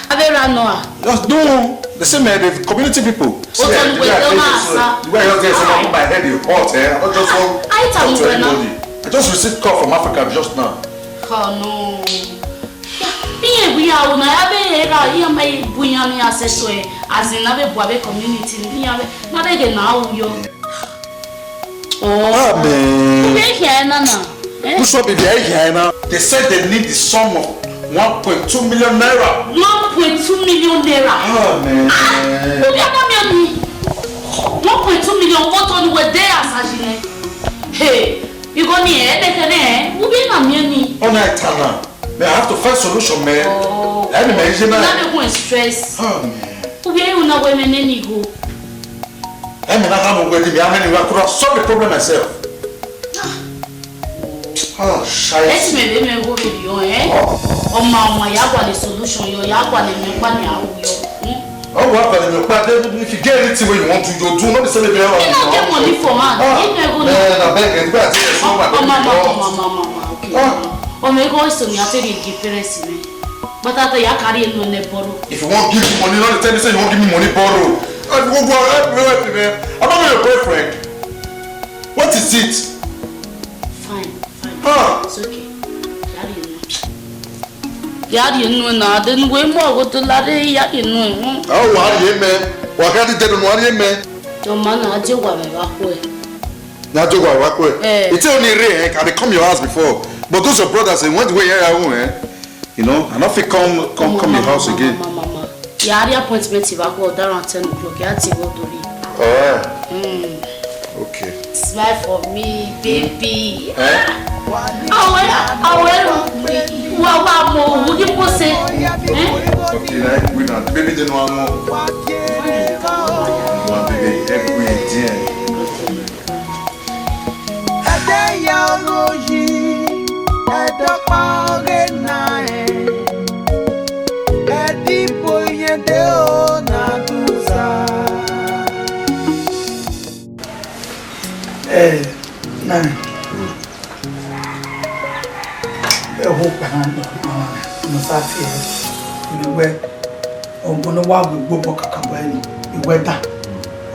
A vbe ra nọ a? Just no. They say, man, the community people. O tọ nu wẹ tọ na sa. The way I just get, so my head is hot, eh? I don't just want to talk to anybody. I just received call from Africa just now. Oh no. Iye bu ya una ya be era, iye ma bu ya mi access to, eh, as in na be bu ave community, iye ma be ge na u yo. Oh. Amen. Ibe hia na na. Eh? Who's up in the hia na? They said they need the sum of one point two million naira. One point two million naira. Amen. Ah, u bia na miẹn ni. One point two million, what on we dey as a jine? Hey, you go ni e de kene, u bia na miẹn ni. Ona eternal. Man, I have to find solution, man. Oh. Let me manage, man. Na be go stress. Oh, man. U bia you na we me ne ni go. Ẹ mẹ na ha mu wẹ di mi, how many I could have solved the problem myself. Ah, shy. Ẹ ti mẹ vbe mẹ wo vbe rriọ, eh? Ọ ma, ọ ma ya gualọ solution yọ, ya gualọ emwi ọkpa ni a ru yọ. Hmm? Ọ wa gualọ emwi ọkpa, then if you get anything wey you want to, you do, no be say maybe I want. You no get money for hand. Ah, you no go, man, I beg, I beg, I beg. Oh, mama, mama, mama, mama, okay. Ah. Ọ mẹ gho eso ni a te rhie gie parents mẹ. But I tell you, I carry no ne borrow. If you wan give me money, no dey tell me say you wan give me money borrow. I go go help me, help me, man. I'm not your boyfriend. What is it? Fine, fine. Ah. It's okay. Daddy, no. Ya rhie enu na, de nu wẹ mu ọghodo la rre, ya rhie enu ẹnrẹn. Ọ wa rhie mẹ, wa gha dide ne wa rhie mẹ. Your man, I do what I want. Na do what I want. Eh. It's only rare, eh, I dey come your house before. But those your brothers, eh, when the way you are, eh, you know, I no fit come, come, come your house again. Mama, mama, mama. Ya rhie appointment va khuẹ ọdaran ten o'clock, ya tie vbe odori. Eh. Mm. Okay. Smile for me, baby. Eh? Awe, awe, wa, wa mo, wo di pose. Eh? Okay, like, we na, baby, dey no more. Wa, baby, every day. Ẹdẹ ya ọghe oyi, ẹdẹ ọkpa ọghe na rẹn, ẹdẹ ibo irẹn de o na duza. Eh, na. Ẹho kpẹrẹ ne ọ sa tie ẹre, ne wẹ, ọgbọn ne ọ wa gu egbe obọ kakabọ ẹre, I wẹ da.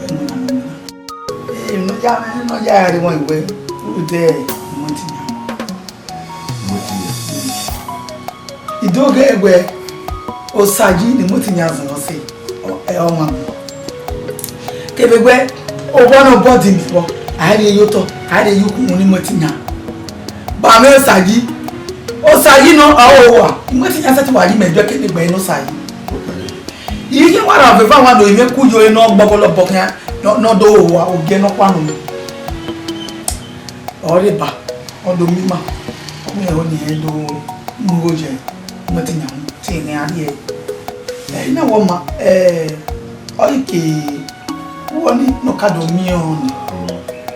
Ẹnu na, ẹnu na. Ee, ne ọ ya, ne ọ ya ẹre wọn, I wẹ, u de, Motinyan. Motinyan. I do ghe wẹ, Osayi ne Motinyan zọnmwẹ ọse, ọ, ẹ, ọmwa mi. Kevbe wẹ, obọ ne obọ di mi vbọ, a rhie ye otọ, a rhie ye ukhu ne Motinyan. Ba mwẹ Osayi, Osayi nọ, a o wa, Motinyan sẹtin wa yi mẹ jọ kevbe egbe ne Osayi. I ghi wa ra vbe eva wa do, I mwẹ ku yo ne ọ gbọbọlọ bọ khian, ne ọ, ne ọ do wa, ogie nọkpa nọ. Ọ rre ba, ọ do miẹn ima, ọ miẹn ẹre ọnii rẹn do mu igho ye Motinyan, te irẹn a rhie. Ẹ, I na wẹ ọ ma, ẹ, ọ i ke, uwẹ ọnii ne ọ ka do miẹn ọnii.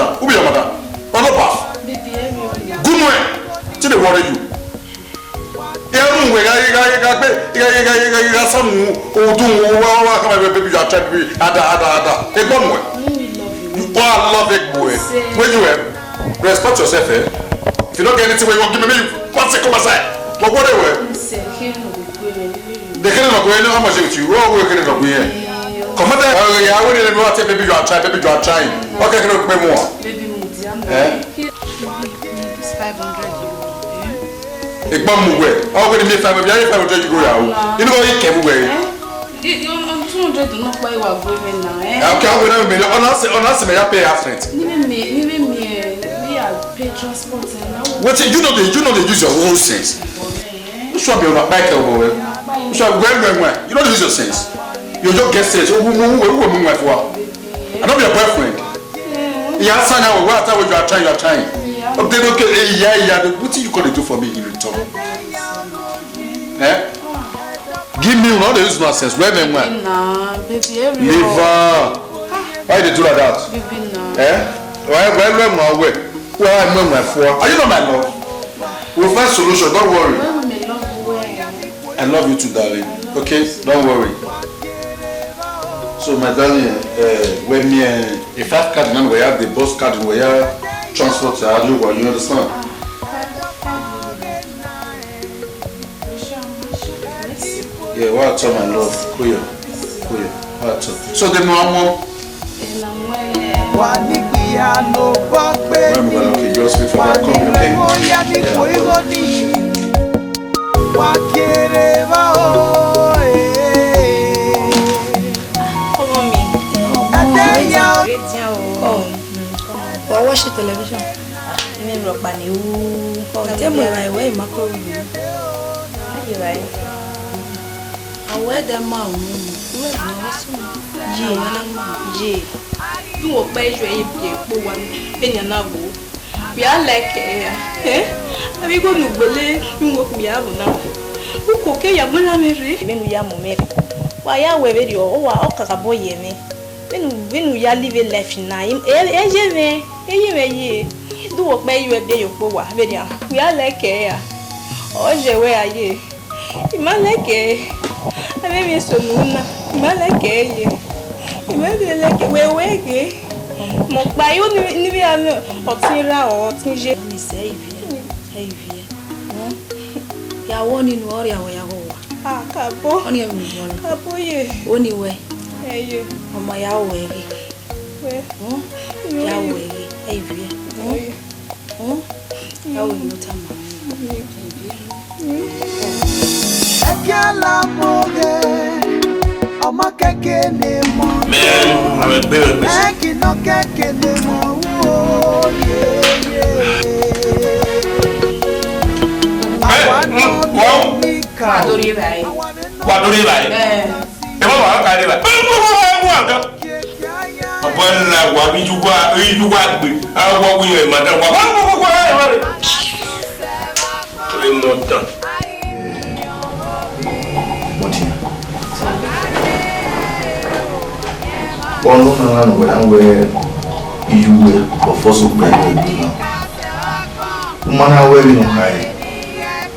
madam. Who be your madam? Ọnọba. Baby, help me. Good morning. Till they worry you. Irun wẹ gha gha gha gbe, gha gha gha gha gha samu odun wa wa wa kama baby, you are trying to be ada ada ada. Egbo mu ẹ. You all love egbo ẹ. Where you ẹ? Respect yourself, eh? If you don't get anything where you want, give me, me, one second, my side. But what they were? They can't look away, how much with you? Oh, we can't look away. Come on, there. Oh, yeah, I wouldn't even say, baby, you are trying, baby, you are trying. Okay, can you pay more? Baby, Mudiama. Eh? This five hundred euro. Eh? Egbo mu wẹ. Oh, when you make five hundred, five hundred euro, yeah. You know, you can't wait. Eh? You, you, um, two hundred do not buy what going now, eh? Okay, I will not be. Honestly, honestly, may I pay half rent? Ni me, ni me, me, eh, me, I pay transport, eh, now. What you know? They, you know they use your own sense. Which one be on a bike or what? Which one? Well, well, well. You don't use your sense. You just get sense. Who, who, who, who, who, who, who, I don't be your boyfriend. Yeah, son, now what? What you are trying, you are trying. Okay, okay, eh, yeah, yeah. What you gonna do for me in return? Eh? Give me one of those nonsense. Where me one? Nah, baby, every Liver. Why you dey do like that? Baby, nah. Eh? Why, why, where my way? Where I my for? Are you not my love? We'll find solution. Don't worry. Where my love? Where? I love you too, darling. Okay? Don't worry. So, my darling, uh, when me, uh, a five card man, we have the bus card, we have transport, uh, you, you understand? Yeah, what up, my love? Kuyo, kuyo. What up? So, the mama. Wa ni piano bọ gbe. Remember, okay, just wait for that. Come, okay? Wa ni piano bọ gbe. Yeah. Wa kere ba o, eh. Ọmọ mi. Ade ya o. Come. Wa watch television. Emi rọkpa ni u. Come, tell me why, why you ma call me? Aye, why? Awẹ dẹ ma unu, uwẹ ma wa sunu. Ye, ye. Du wo kpẹ iyuẹ ye biẹ kpo wa, enian na wo. Wẹ a like ẹre ra? Eh? Avbe igho ne u gbele, ne u wo kpia vbe na. Uko ke ya mu na mwẹ rre. Vbene u ya mu mwẹ rre. Wa ya wẹ vberriọ, ọ wa, ọ kakabọ ye mwẹ. Vbene u, vbene u ya live life na, e, e ye mwẹ, e ye mwẹ ye. Du wo kpẹ iyuẹ biẹ ye okpo wa, vberriọ. Wẹ a like ẹre ra? Ọ ye wẹ a ye. I ma like ẹre. Avbe emwi eso ne u na, I ma like ẹre ye. I ma vbe like ẹre, wẹ wẹ ghe. Mẹ ọkpa yo ni, ni vbe a mwẹ ọtẹn ra, ọtẹn ye. Ni sẹ iviẹ, ẹ iviẹ. Hmm? Ya wọ ni nu ọrịa wẹ ya ghọghọ. Ah, kabo. Ọni ẹ mi wọ ni. Kabo ye. Oni wẹ. Ẹ ye. Ọ ma ya wẹ ghe. Wẹ. Hmm? Ẹ ye. Ya wẹ ghe, ẹ iviẹ. Hmm? Ẹ ye. Hmm? Ya wẹ ghe, ọ tama. Ẹ iviẹ. Ẹkiala moghe, ọmọ kẹkẹ ne mọ. Mẹ, avbe egbe, avbe egbe. Ẹki nọ kẹkẹ ne mọ, wo, ye, ye. Ẹ, mm, wow. Wa do rre evbare. Wa do rre evbare. Eh. Ẹ ma wa ka rre evbare. Wa, wa, wa, wa, wa. Abọ na wa bi ju wa, ju wa gbe. A wa wi yẹn ma da wa. Wa, wa, wa, wa, wa, wa. Ẹ mọ dan. Mọtian. Ọnọna na ne uwẹ na wẹ iyuẹ ọfọsọ kpẹẹ ne egbe na. U ma na wẹ vbene u khare,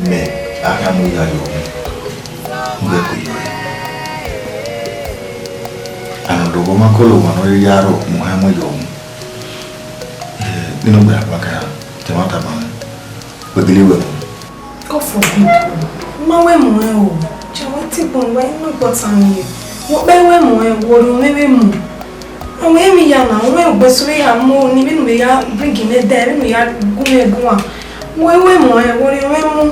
mẹ a khian mu ya yọ. Uwẹ ko yọ. Ana do ma kọlọ wa nọ ya rọ mu ha mu yọ mu. Eh, nínú gbẹ̀rẹ̀ àpákàrà, tẹ wá tàbá wọn. Gbẹ̀gẹ̀lẹ̀ wẹ̀ wọn. God forbid. Ma wẹ mu ẹ o. Jẹ wẹ ti gbọn wẹ inú gbọ tan ye. Wọ pẹ wẹ mu ẹ, wọ ro mẹ vbe mu. Àwọn èmi ya na, àwọn ẹgbẹ sórí àmọ́ ni bí mi ya bring in there, bí mi ya gún ẹ gún wa. Wọ wẹ mu ẹ, wọ ro mẹ mu.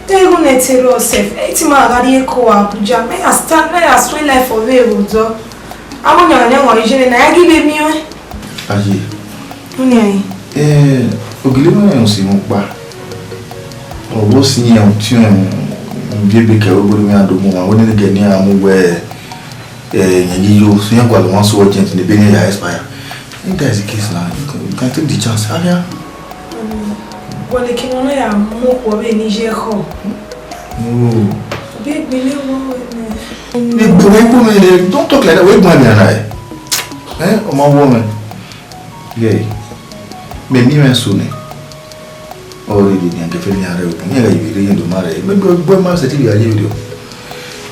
Te ru ne te ro sef, e ti ma gha rrie ko Abuja, me I start, me I spend life for where we do. Amo nya ne wa ije na, ya gi be mi we. Aye. Unia yi. Eh, ogele ma yan si mo pa. Ọvbọ si yan otiọn, bi ebe kẹ ogbori mi ado mo wa, wene gẹ ne a mu wẹ, eh, yan yi yo, so yan gualọ wan so urgent ne ebe ne ya expire. If that is the case now, you can, you can take the chance. Aria. Wọle kene ọ na ya mu okhuo vbe ne iye khọ. Oh. Bi egbele wọ wẹ nẹ. Egbe wẹ kpo mẹ nẹ, don't talk like that. Wẹ gbọn mẹ ana ẹ. Eh, ọ ma wọ mẹ. Yeah. Mẹ mi mẹ so nẹ. Ọ rẹ de ni agẹfẹ ni arẹ okun. Ni ẹgẹ ibi rẹ yẹn do ma rẹ. Mẹ gbẹ gbẹ ma sẹ ti bi aye rẹ.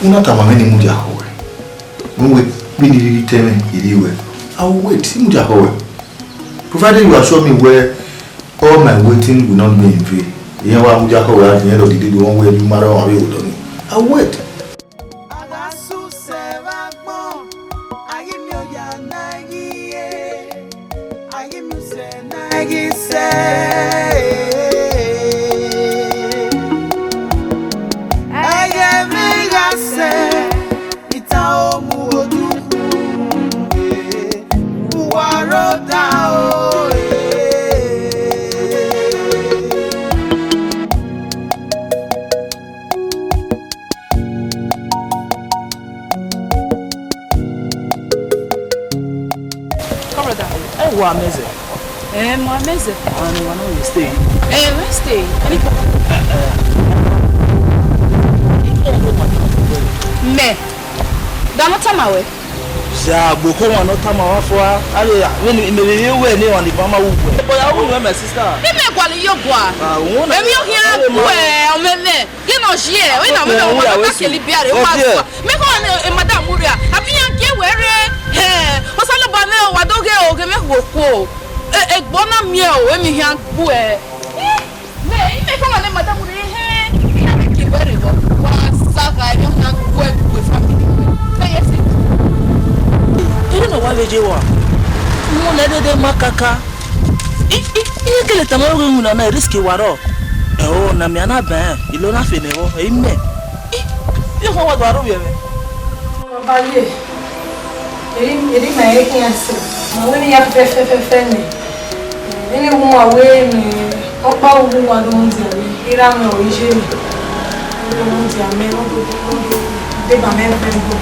Una tama mẹ ni mudia khọ wẹ. Wẹ wẹ, vbene I rhirhi te mwẹ, I rhie wẹ. I will wait, I mudia khọ wẹ. Provided you assure me wẹ all my waiting will not be in vain. Iran wa mudia khọ wẹ at the end of the day, they won't wear you marry one way or the other. I will wait. Itan omu odukhunmwu, uwa rre odaro, eh. Come, brother. Hey, wa meze. Eh, ma meze. And wa no stay. Eh, we stay. Me. Da no tama we. Ya gbe okhuo wan ne ọ tama wa fua, avbe vbene imẹ vbe vbe wẹ ne emwa ni ban ma wu wẹ. But I won't wear my sister. Imẹ gualọ iyọ gua. Ah, I won't. Emwi okhian gu ẹ ọmọ ẹmwẹ. Ghe ne ọ ye, ọ na mẹ, ọ ma ta kele ibiare, ọ ma fa. Mẹ kọ ne madam ria, a bi yan gie wẹ rre. Hẹ, Osanobua nẹ, wa do ghe o, ghe mẹ khuo khuo. Egbe na miẹn o, emwi khian gbuẹ. Mẹ, imẹ kọ ne madam ria, hẹ, iran ke wẹ rre vbọ. Wa sa gha, emwi khian gbuẹ, gbuẹ family. Mẹ ye si. Ẹ na wa vbe ye wa. Mu ne dede ma kaka. I, i, I kele tama ọghe iwinna na risk wa rrọọ. Ẹo, na mia na bẹn, ilo na fe nẹ vbọ, ẹ i mẹ. I, I họn wa do aro vbiẹ mwẹ. Ọba ye, eri, eri ma he khian sẹ, ma wẹ ne I ya fẹfẹfẹfẹ nẹ. Ene wu ma wẹ ne ọkpa wu wa do mudia mwẹ, I ra mwẹ ọre iye mwẹ. Ọ do mudia mwẹ, ọ do, ọ do deba mwẹ ẹvẹn ẹvbo.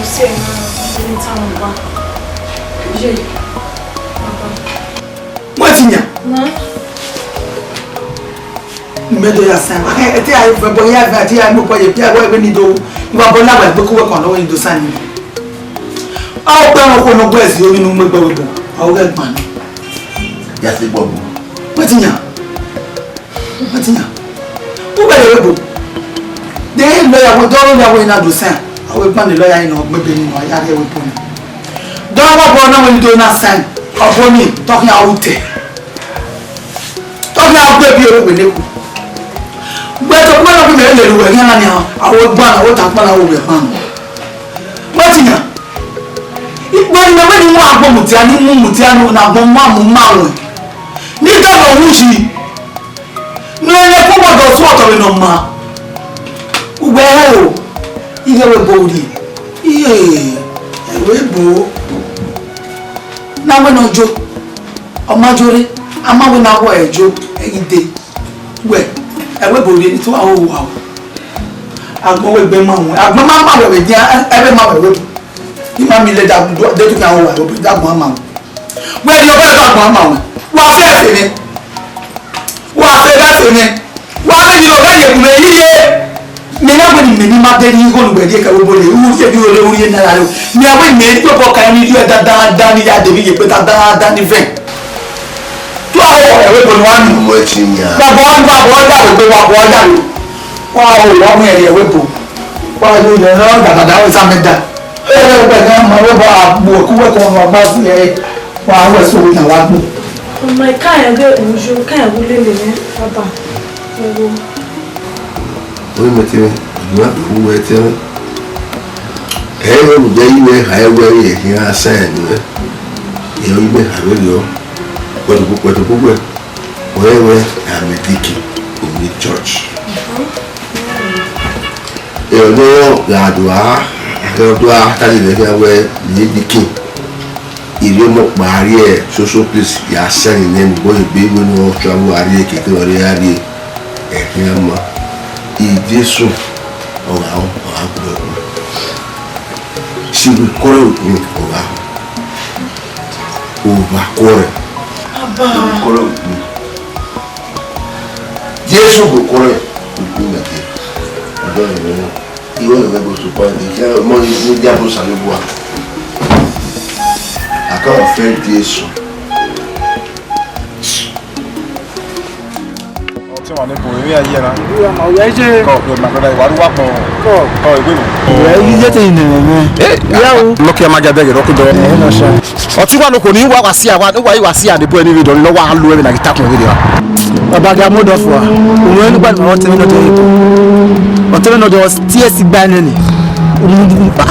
Ọ si ẹre na, ọ do tama ọba. Iye, ọba. Wẹtinya. Mẹ do ya sẹ, ẹte a vẹ bọ ya vẹ, ẹte a mu kọ ye pia wẹ ni do, wa bọ la wẹ gbe ku wẹ kọn do ni do sẹ ni. A o gbe ro ko no gbe zi omi nu mu gbe we bo, a o gbe gban ni. Ya se gbọ bo. Wẹtinya. Wẹtinya. U bẹrẹ we bo. De lawyer we do lawyer we na do sẹ. A we gban ni lawyer ni no gbe be ni no ya re we bo ni. Dọmwẹ ọbọ na wẹ ne I do na sign, ọbọ nii, tọkhian ru te. Tọkhian ru te bi oro wẹ ne ku. Wẹ tọ wẹ nọ bi mẹ lele wẹ khian na nian, a wẹ gban, a wẹ ta kpọnna wẹ gban. Wẹtinya. Wẹ ne wẹ ne mu agbọn mudia, ne mu mudia, ne agbọn ma mu ma wẹ. Ne I dọlọ wu yi. Ne ẹkpo wẹ do sẹ otọ vbe ne ọ ma. Uwẹ rẹn o, ighẹ wẹ bo rrie. Iye, ẹvbo ebo. Na wẹ ne ọ jo, ọ ma jo re, a ma wẹ ne a wẹ ẹre jo, ẹ ghi dee. Wẹ, ẹvbo ebo rrie, ne I tue aro ru aro. Agbọn wẹ egbe ma wẹ, agbọn ma ma wẹ vbe dia, ẹvbo ma wẹ vbe. I ma mi le da, de tu kan aro ru aro, da agbọn ma wẹ. Wẹ rhie obọ ẹre agbọn ma wẹ, wa fe ẹse mwẹ. Wa fe ẹse mwẹ. Wa vbe rhie obọ ẹre gu mwẹ rhie. Mẹ na wẹ ne imẹ ni ma de rhie igho ne uwẹ rhie kẹ vbe obọ rre, u rhie bi ore, u rhie naira ro. Mẹ wẹ mẹ rhie obọ ka ni rhie dandan, ni ya de vbe iyeke dandan, ni vẹ. Tu aro ru ẹvbo ebo ne wa nu. Wẹtinya. Wa bọ, wa bọ ya vbe egbe, wa bọ ya vbe. Wa ro, wa mu ẹre ẹvbo ebo. Wa yo, yẹ ne ọ dagada, ọ zẹ amẹ da. Ẹ, wẹ gha ma wẹ ba gbu ku wẹ kọ ma gba si ẹ, wa wẹ so wẹ na wa gbu. Ọmọ ẹka yẹn ghe uju, ẹka yẹn wu lele mwẹ, baba. Ẹvbo. Oye mẹ te mwẹ, ìgbìmọ̀ àgbẹ̀ wúwo ẹ tẹ́ mwẹ. Ẹ ẹ rẹ olùjẹ́ yìí wẹ ha ẹ wẹ ẹ khian sẹ ẹ nẹ. Ẹ ọ yìí mẹ ha vberriọ. Pẹtugbo pẹtugbo wẹ. Ọ ẹ wẹ, I am a deacon in the church. Ẹ ọ nọ gha do a, ẹ ọ do a, ta ye vbe khian wẹ, I ye deacon. Ivbi ọmọ ọkpa rrie social place ya sẹ ni nẹ, nugbo egbe iwe ne ọ travel a rrie keke ne ọ rrie a rrie, ẹ khian ma. Jesu, ọ gha, ọ gha gu ẹre. She will quarrel with me, ọ gha. Ọ gha quarrel. Baba. Quarrel with me. Jesu will quarrel with me, my dear. I don't know. Iwẹ ọmọ ẹgbẹ otu kpa ẹdẹ, iṣẹ ọmọ yìí ní diabo Osanobua. I can't offend Jesu. Ọtí wà ní ipò ìwé ayé ẹ̀rá. Ìwé ọmọ ìwé ṣe. Kọ, kọ, my brother, ìwà arúgbó àpọ̀. Kọ. Kọ ìwé mi. Ìwé yìí jẹ́ tẹ̀yìn nìyẹn mẹ́. Ẹ, ìyá o. Lọ́kì ẹ má jáde ẹ̀rọ kó dọ̀. Ẹ ẹ lọ ṣá. Ọtí wà lóko ní wàá wá sí àwa, wàá wá sí àdìbò ẹni rẹ̀ dọ̀ni lọ́wọ́ á lo ẹ̀rọ náà kí takùn ẹ̀rọ wa. Baba ga mo dọ fua. Òun ẹni gbàdúrà wọn tẹ̀mí nọdọ yìí. Ọtẹmí nọdọ tí ẹ sì gbá ẹni ni. Òun dùn pa.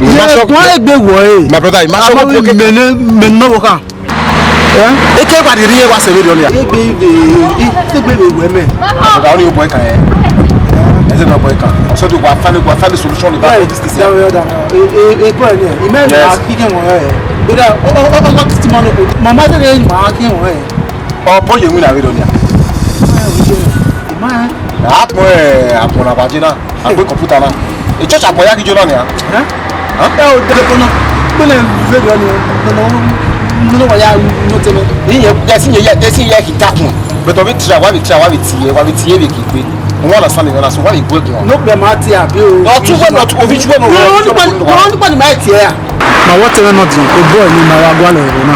Ìyá ẹ̀kún ẹgbẹ́ wọ̀ ẹ́. My brother, ìmá sọ fún mi. Mẹ́ni mẹ́ni náà wọ̀ kàn. Eke wa riri wa se video ni. Egbe ibe, egbe ibe wẹ mẹ. Ọ̀gá, ó ní ó bọ̀ ẹ̀ka yẹn. Ẹ ṣe náà bọ̀ ẹ̀ka. So do wa find, wa find the solution about this thing. Ẹ ẹ ẹ bọ̀ ẹ̀ ni. Ìmọ̀ ẹ̀ máa kí kẹ́ wọ̀n ẹ̀. Bóyá ọ ọ ọ ọ ti mọ̀ ní kò. Màmá tẹ̀lé ẹ̀ máa kí wọ̀n ẹ̀. Ọ bọ̀ yẹn wí náà video ni. Ìmọ̀ ẹ̀. Àpò ẹ̀ àpò náà wájú náà. Agbe kọmputa na. E church agbọn ya ghi jọ na nia. Ẹ o dẹ kọnọ. Gbẹlẹ video ni. Nọ nọ wa ya no tẹmẹ. Ni yẹn, dẹsi yẹn, dẹsi yẹn kì í takùn. But ọ vbe try, wa vbe try, wa vbe tie, wa vbe tie vbe kì í gbe. Wọ́n understand, wọ́n understand, wa vbe gbọ́ ẹ̀gbọ́n. No problem, a ti abi o. Ọtún wẹ̀, ọtún, òfin ṣubú ẹ̀ mọ̀. Wọ́n nípa, wọ́n nípa ni máa tiẹ̀ ya. Ma wọ te mwẹ nọ diọn, e boy ni ma wa gualọ ẹvbo na.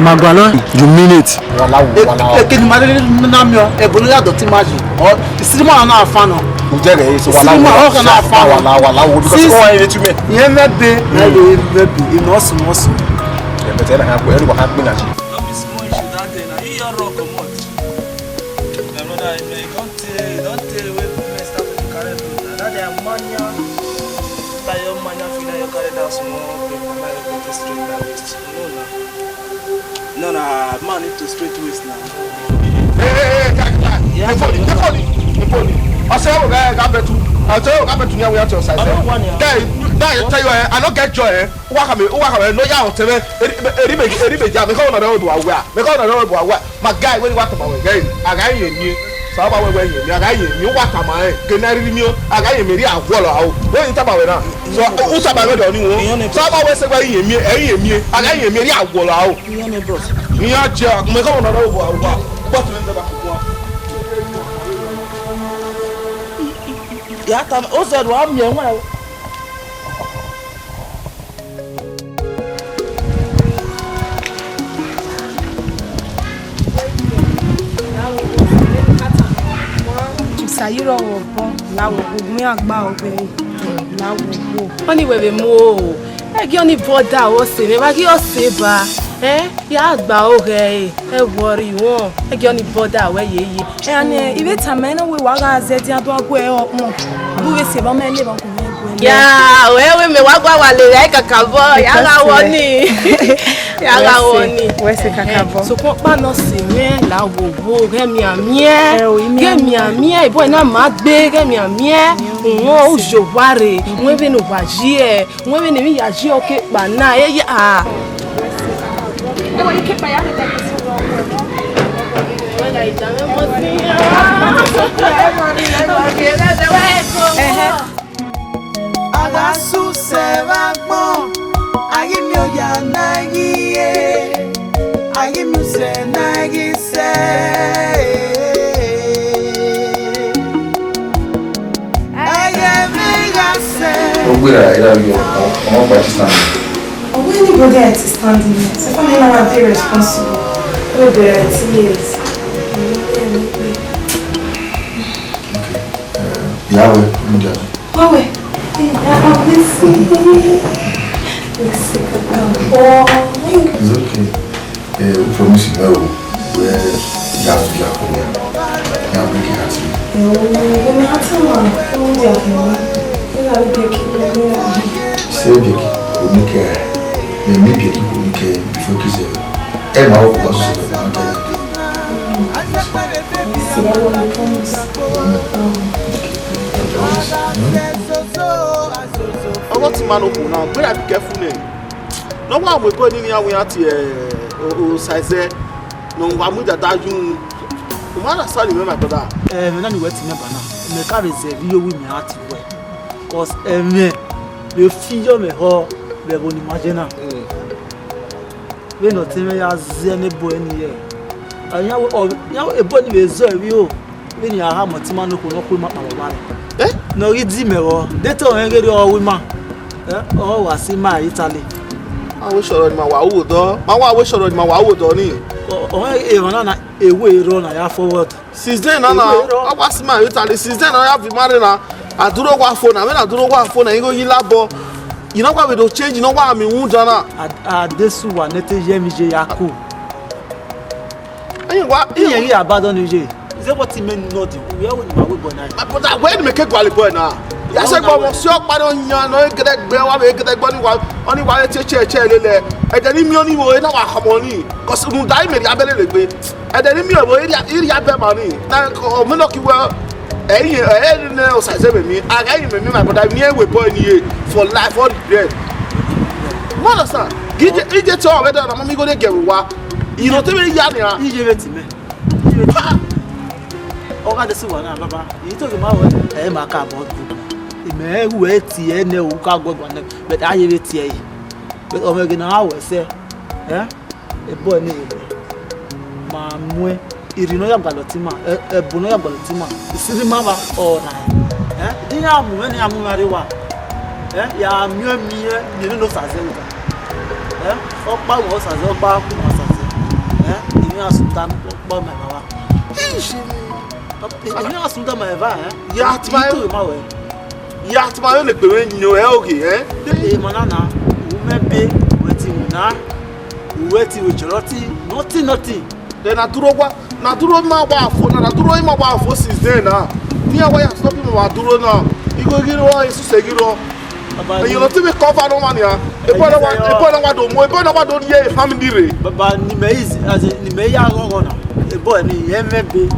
Ma gualọ, you mean it? Wala wo, wala wo. Ekene ma rere na miọ, ẹvbo ne ya dọti ma yi. Ọ, sinima na fa nọ. Ujẹ gẹ, so wala wo. Sinima ọ ka na fa nọ. Wala, wala wo, because ọ wa ere tu mẹ. Yẹn mẹ be, na ere mẹ be, e nọ sunu, ọ sunu. Ẹ bẹtẹ na ha gbe, ẹ wa ha gbe na ji. No be small issue that day na. You your rock comot. My brother, I know you don tey, don tey wey women start to dey carry load na. That their mania, that your mania fit na your carry that small babe, na my go to straight that waist. No na. No na, man need to straight waist na. Hey, hey, hey, guy, guy. Yeah, Ebony, Ebony, Ebony. I say, oh, guy, guy, bet you. I say, oh, guy, bet you, yeah, we are to your side. I don't want you. Guy, guy, I tell you, eh, I don't get joy, eh. Uwa khama, uwa khama, no ya ọtẹn mwẹ, eri, eri me, eri me ya, mẹ kọ na rẹ obo awa, mẹ kọ na rẹ obo awa, ma guy, wẹ ni wa tama wẹ, guy, a gha yẹn miẹn, sa ba wẹ wẹ yẹn miẹn, a gha yẹn miẹn, uwa tama ẹ, gẹ na rhirhi miẹn, a gha yẹn miẹn, eri a wọlọ aro, wẹ ni tama wẹ na, so, u tama wẹ dọ ni wo, sa ba wẹ sẹ wẹ yẹn miẹn, ẹ yẹn miẹn, a gha yẹn miẹn, eri a wọlọ aro. Iran jẹ, mẹ kọ na rẹ obo awa, but me never come. Ya tama, o zẹ do a miẹn wẹ. Sa yi rọ wọ bọ, la wọ bọ, mu ya gba ọgbẹe, la wọ bọ. Ọni wẹ vbe mu o, ẹgiọ ni bọda ọ sẹ mwẹ, vbe a ghi ọ sẹ ba, ẹ, ya gba ọghẹe, ẹ worry wọn, ẹgiọ ni bọda wẹ yeye. Ẹ, ane, I vbe tama ẹn ne wẹ wa gha zẹdẹ a do a gu ẹre ọkpọn, bu vbe sẹ vbe ọ mẹ levba. Ya, wẹ wẹ mẹ wa gua wa le rẹ kakabọ, ya gha wọ ni. Ya gha wọ ni. Wẹ sẹ kakabọ. Sokpan ọkpa nọ sẹ mwẹ la wo wo ghẹ miẹn miẹn. Ghẹ miẹn miẹn, ibọ na ma gbe ghẹ miẹn miẹn. Wọn u yo wa re, wọn vbe ne wa yi ẹ, wọn vbe ne emwi ya yi ọ ke kpa na, e ya. Ẹhẹ. A gha sẹ usẹ vbe agbọn, a ghi miẹn oya ne a ghi re, a ghi miẹn usẹ ne a ghi sẹ. Ẹghẹ mwẹ gha sẹ. Ó gbéra, ẹ dá yọ, ọ, ọmọ gba ti stand. Why anybody at is standing here? So far, no one dey responsible. Wey be thirty years. Okay. Uh, yeah, well, I'm there. Wawe, eh, I, I miss you. Miss you, Kakabọ. It's okay. Eh, we promise you, well, where you have to be at home, yeah. You have to be at home. Eh, we, we, we have to, man. We have to be at home. We have to be at home. Say, Becky, we make, eh, eh, maybe you will make, eh, before kiss, eh, eh, my wife was so, I'm telling you. Yes, I will promise. Ọgọ ti ma no khuo na, better be careful nẹ. Ne ọ wa mu ebo ni iran wẹ iran tie, o, o, Osaizẹ, ne ọ wa mu idada yu. U ma understand mwẹ, my brother. Ẹmwẹ na ni wẹ tie mẹ ba na, mẹ ka vbe zẹ vbe iye owa mẹ a tie wẹ. 'Cause ẹmwẹ vbe fi yọ mẹ họ vbe ẹvbo ne ima ye na. Vbene ọtẹn mwẹ ya zẹ ne ebo ẹre ni ye, iran wẹ, ọ, iran wẹ ebo ni vbe zẹ ẹre o, vbene iran ha mu ọtẹn ima ne okhuo ne ọ khu ima kpao vbe ọmwa nẹ. Eh? Ne ọ ghi di mẹ vbọ, de te ọnrẹn ghe rriọ ọ ru ima, eh, ọ wa si ima ẹre Italy. Ma wẹ sọrọ ne ima wa ru odọ, ma wa wẹ sọrọ ne ima wa ru odọ ni. Ọ, ọnrẹn emwa na na, ewe rrọọ na ya forward. Since then na na, Ewe rrọọ. Ọ wa si ima ẹre Italy, since then na ya viọ ima rre na, a duro wa fo na, vbene a duro wa fo na, igho yi labọ, I na wa vbe do change, I na wa miẹn iwundan na. A, a de sẹ uwa ne te ye emwi ye ya ku. Ẹyin wa, Iye ghi abandon ye. Is that what he meant? Nothing. We are with my way, but now. But I, when make a guali boy na. Ya se gbo mo si ọkpa no yan no gede gbe wa be gede gbo ni wa, oni wa te che che lele. E de ni mi oni wo na wa kọmọ ni. 'Cause rhunmwuda imẹ ya bẹlẹ lele egbe. E de ni mi owo iria, iria bẹ ma ni. Na o me no ki wẹ, ẹyin, ẹyin ne Osaizẹ mẹ mi, a gha yi mẹ mi, my brother, mi ẹwe boy ni ye for life, all the bread. You understand? Ije, ije te ọ vbe da na, ma mi go de gẹrẹ uwa. Ino te vbe ya nia. Iye vbe ti mẹ. Iye vbe ti mẹ. Ọ gha de si uwa na, baba. Ito ghi ma wẹ, ẹ ma ka bọ du. Imẹ ru ẹ tie nẹ, u ka guẹ guan nẹ, but a ye vbe tie yi. But ọ mwẹ ghe ne a wẹ sẹ. Eh? Ebo ne ebo. Ma muẹn, irhi ne ọ ya gbalọ ọtẹn ima, ẹ, ẹbu ne ọ ya gbalọ ọtẹn ima, isirri ima vba ọ na. Eh? Di iran mu mwẹ ne iran mu mwẹ rre uwa. Ẹ, ya miẹn miẹn miẹn nene Osazẹ vbe evba. Ẹ, ọkpa wẹ Osazẹ, ọkpa ku ma Osazẹ. Ẹ, emwi asọn ta ọkpa ma evba wa. Ishi. Emwi asọn ta ma evba, ẹ. Ya tuma. Ito ma wẹ. Ya tuma yo ne kpere nyo ẹ oge, ẹ? Emọ na na, u mẹ be, wẹ ti wẹ na, u wẹ ti wẹ chọrọ ti, nothing, nothing. Then na duro wa, na duro ma wa fo, na, na duro ma wa fo since then na. Ni a wa ya stop him wa duro na. Igho ghi rrọọ, esuse ghi rrọọ. Baba, ẹyin ni ọtí mi cover no man ya. Ebo na wa, ebo na wa do mo, ebo na wa do ye family re. Baba, ni mẹ is, as in, ni mẹ ya ghọghọ na. Ebo ni ye mẹ be.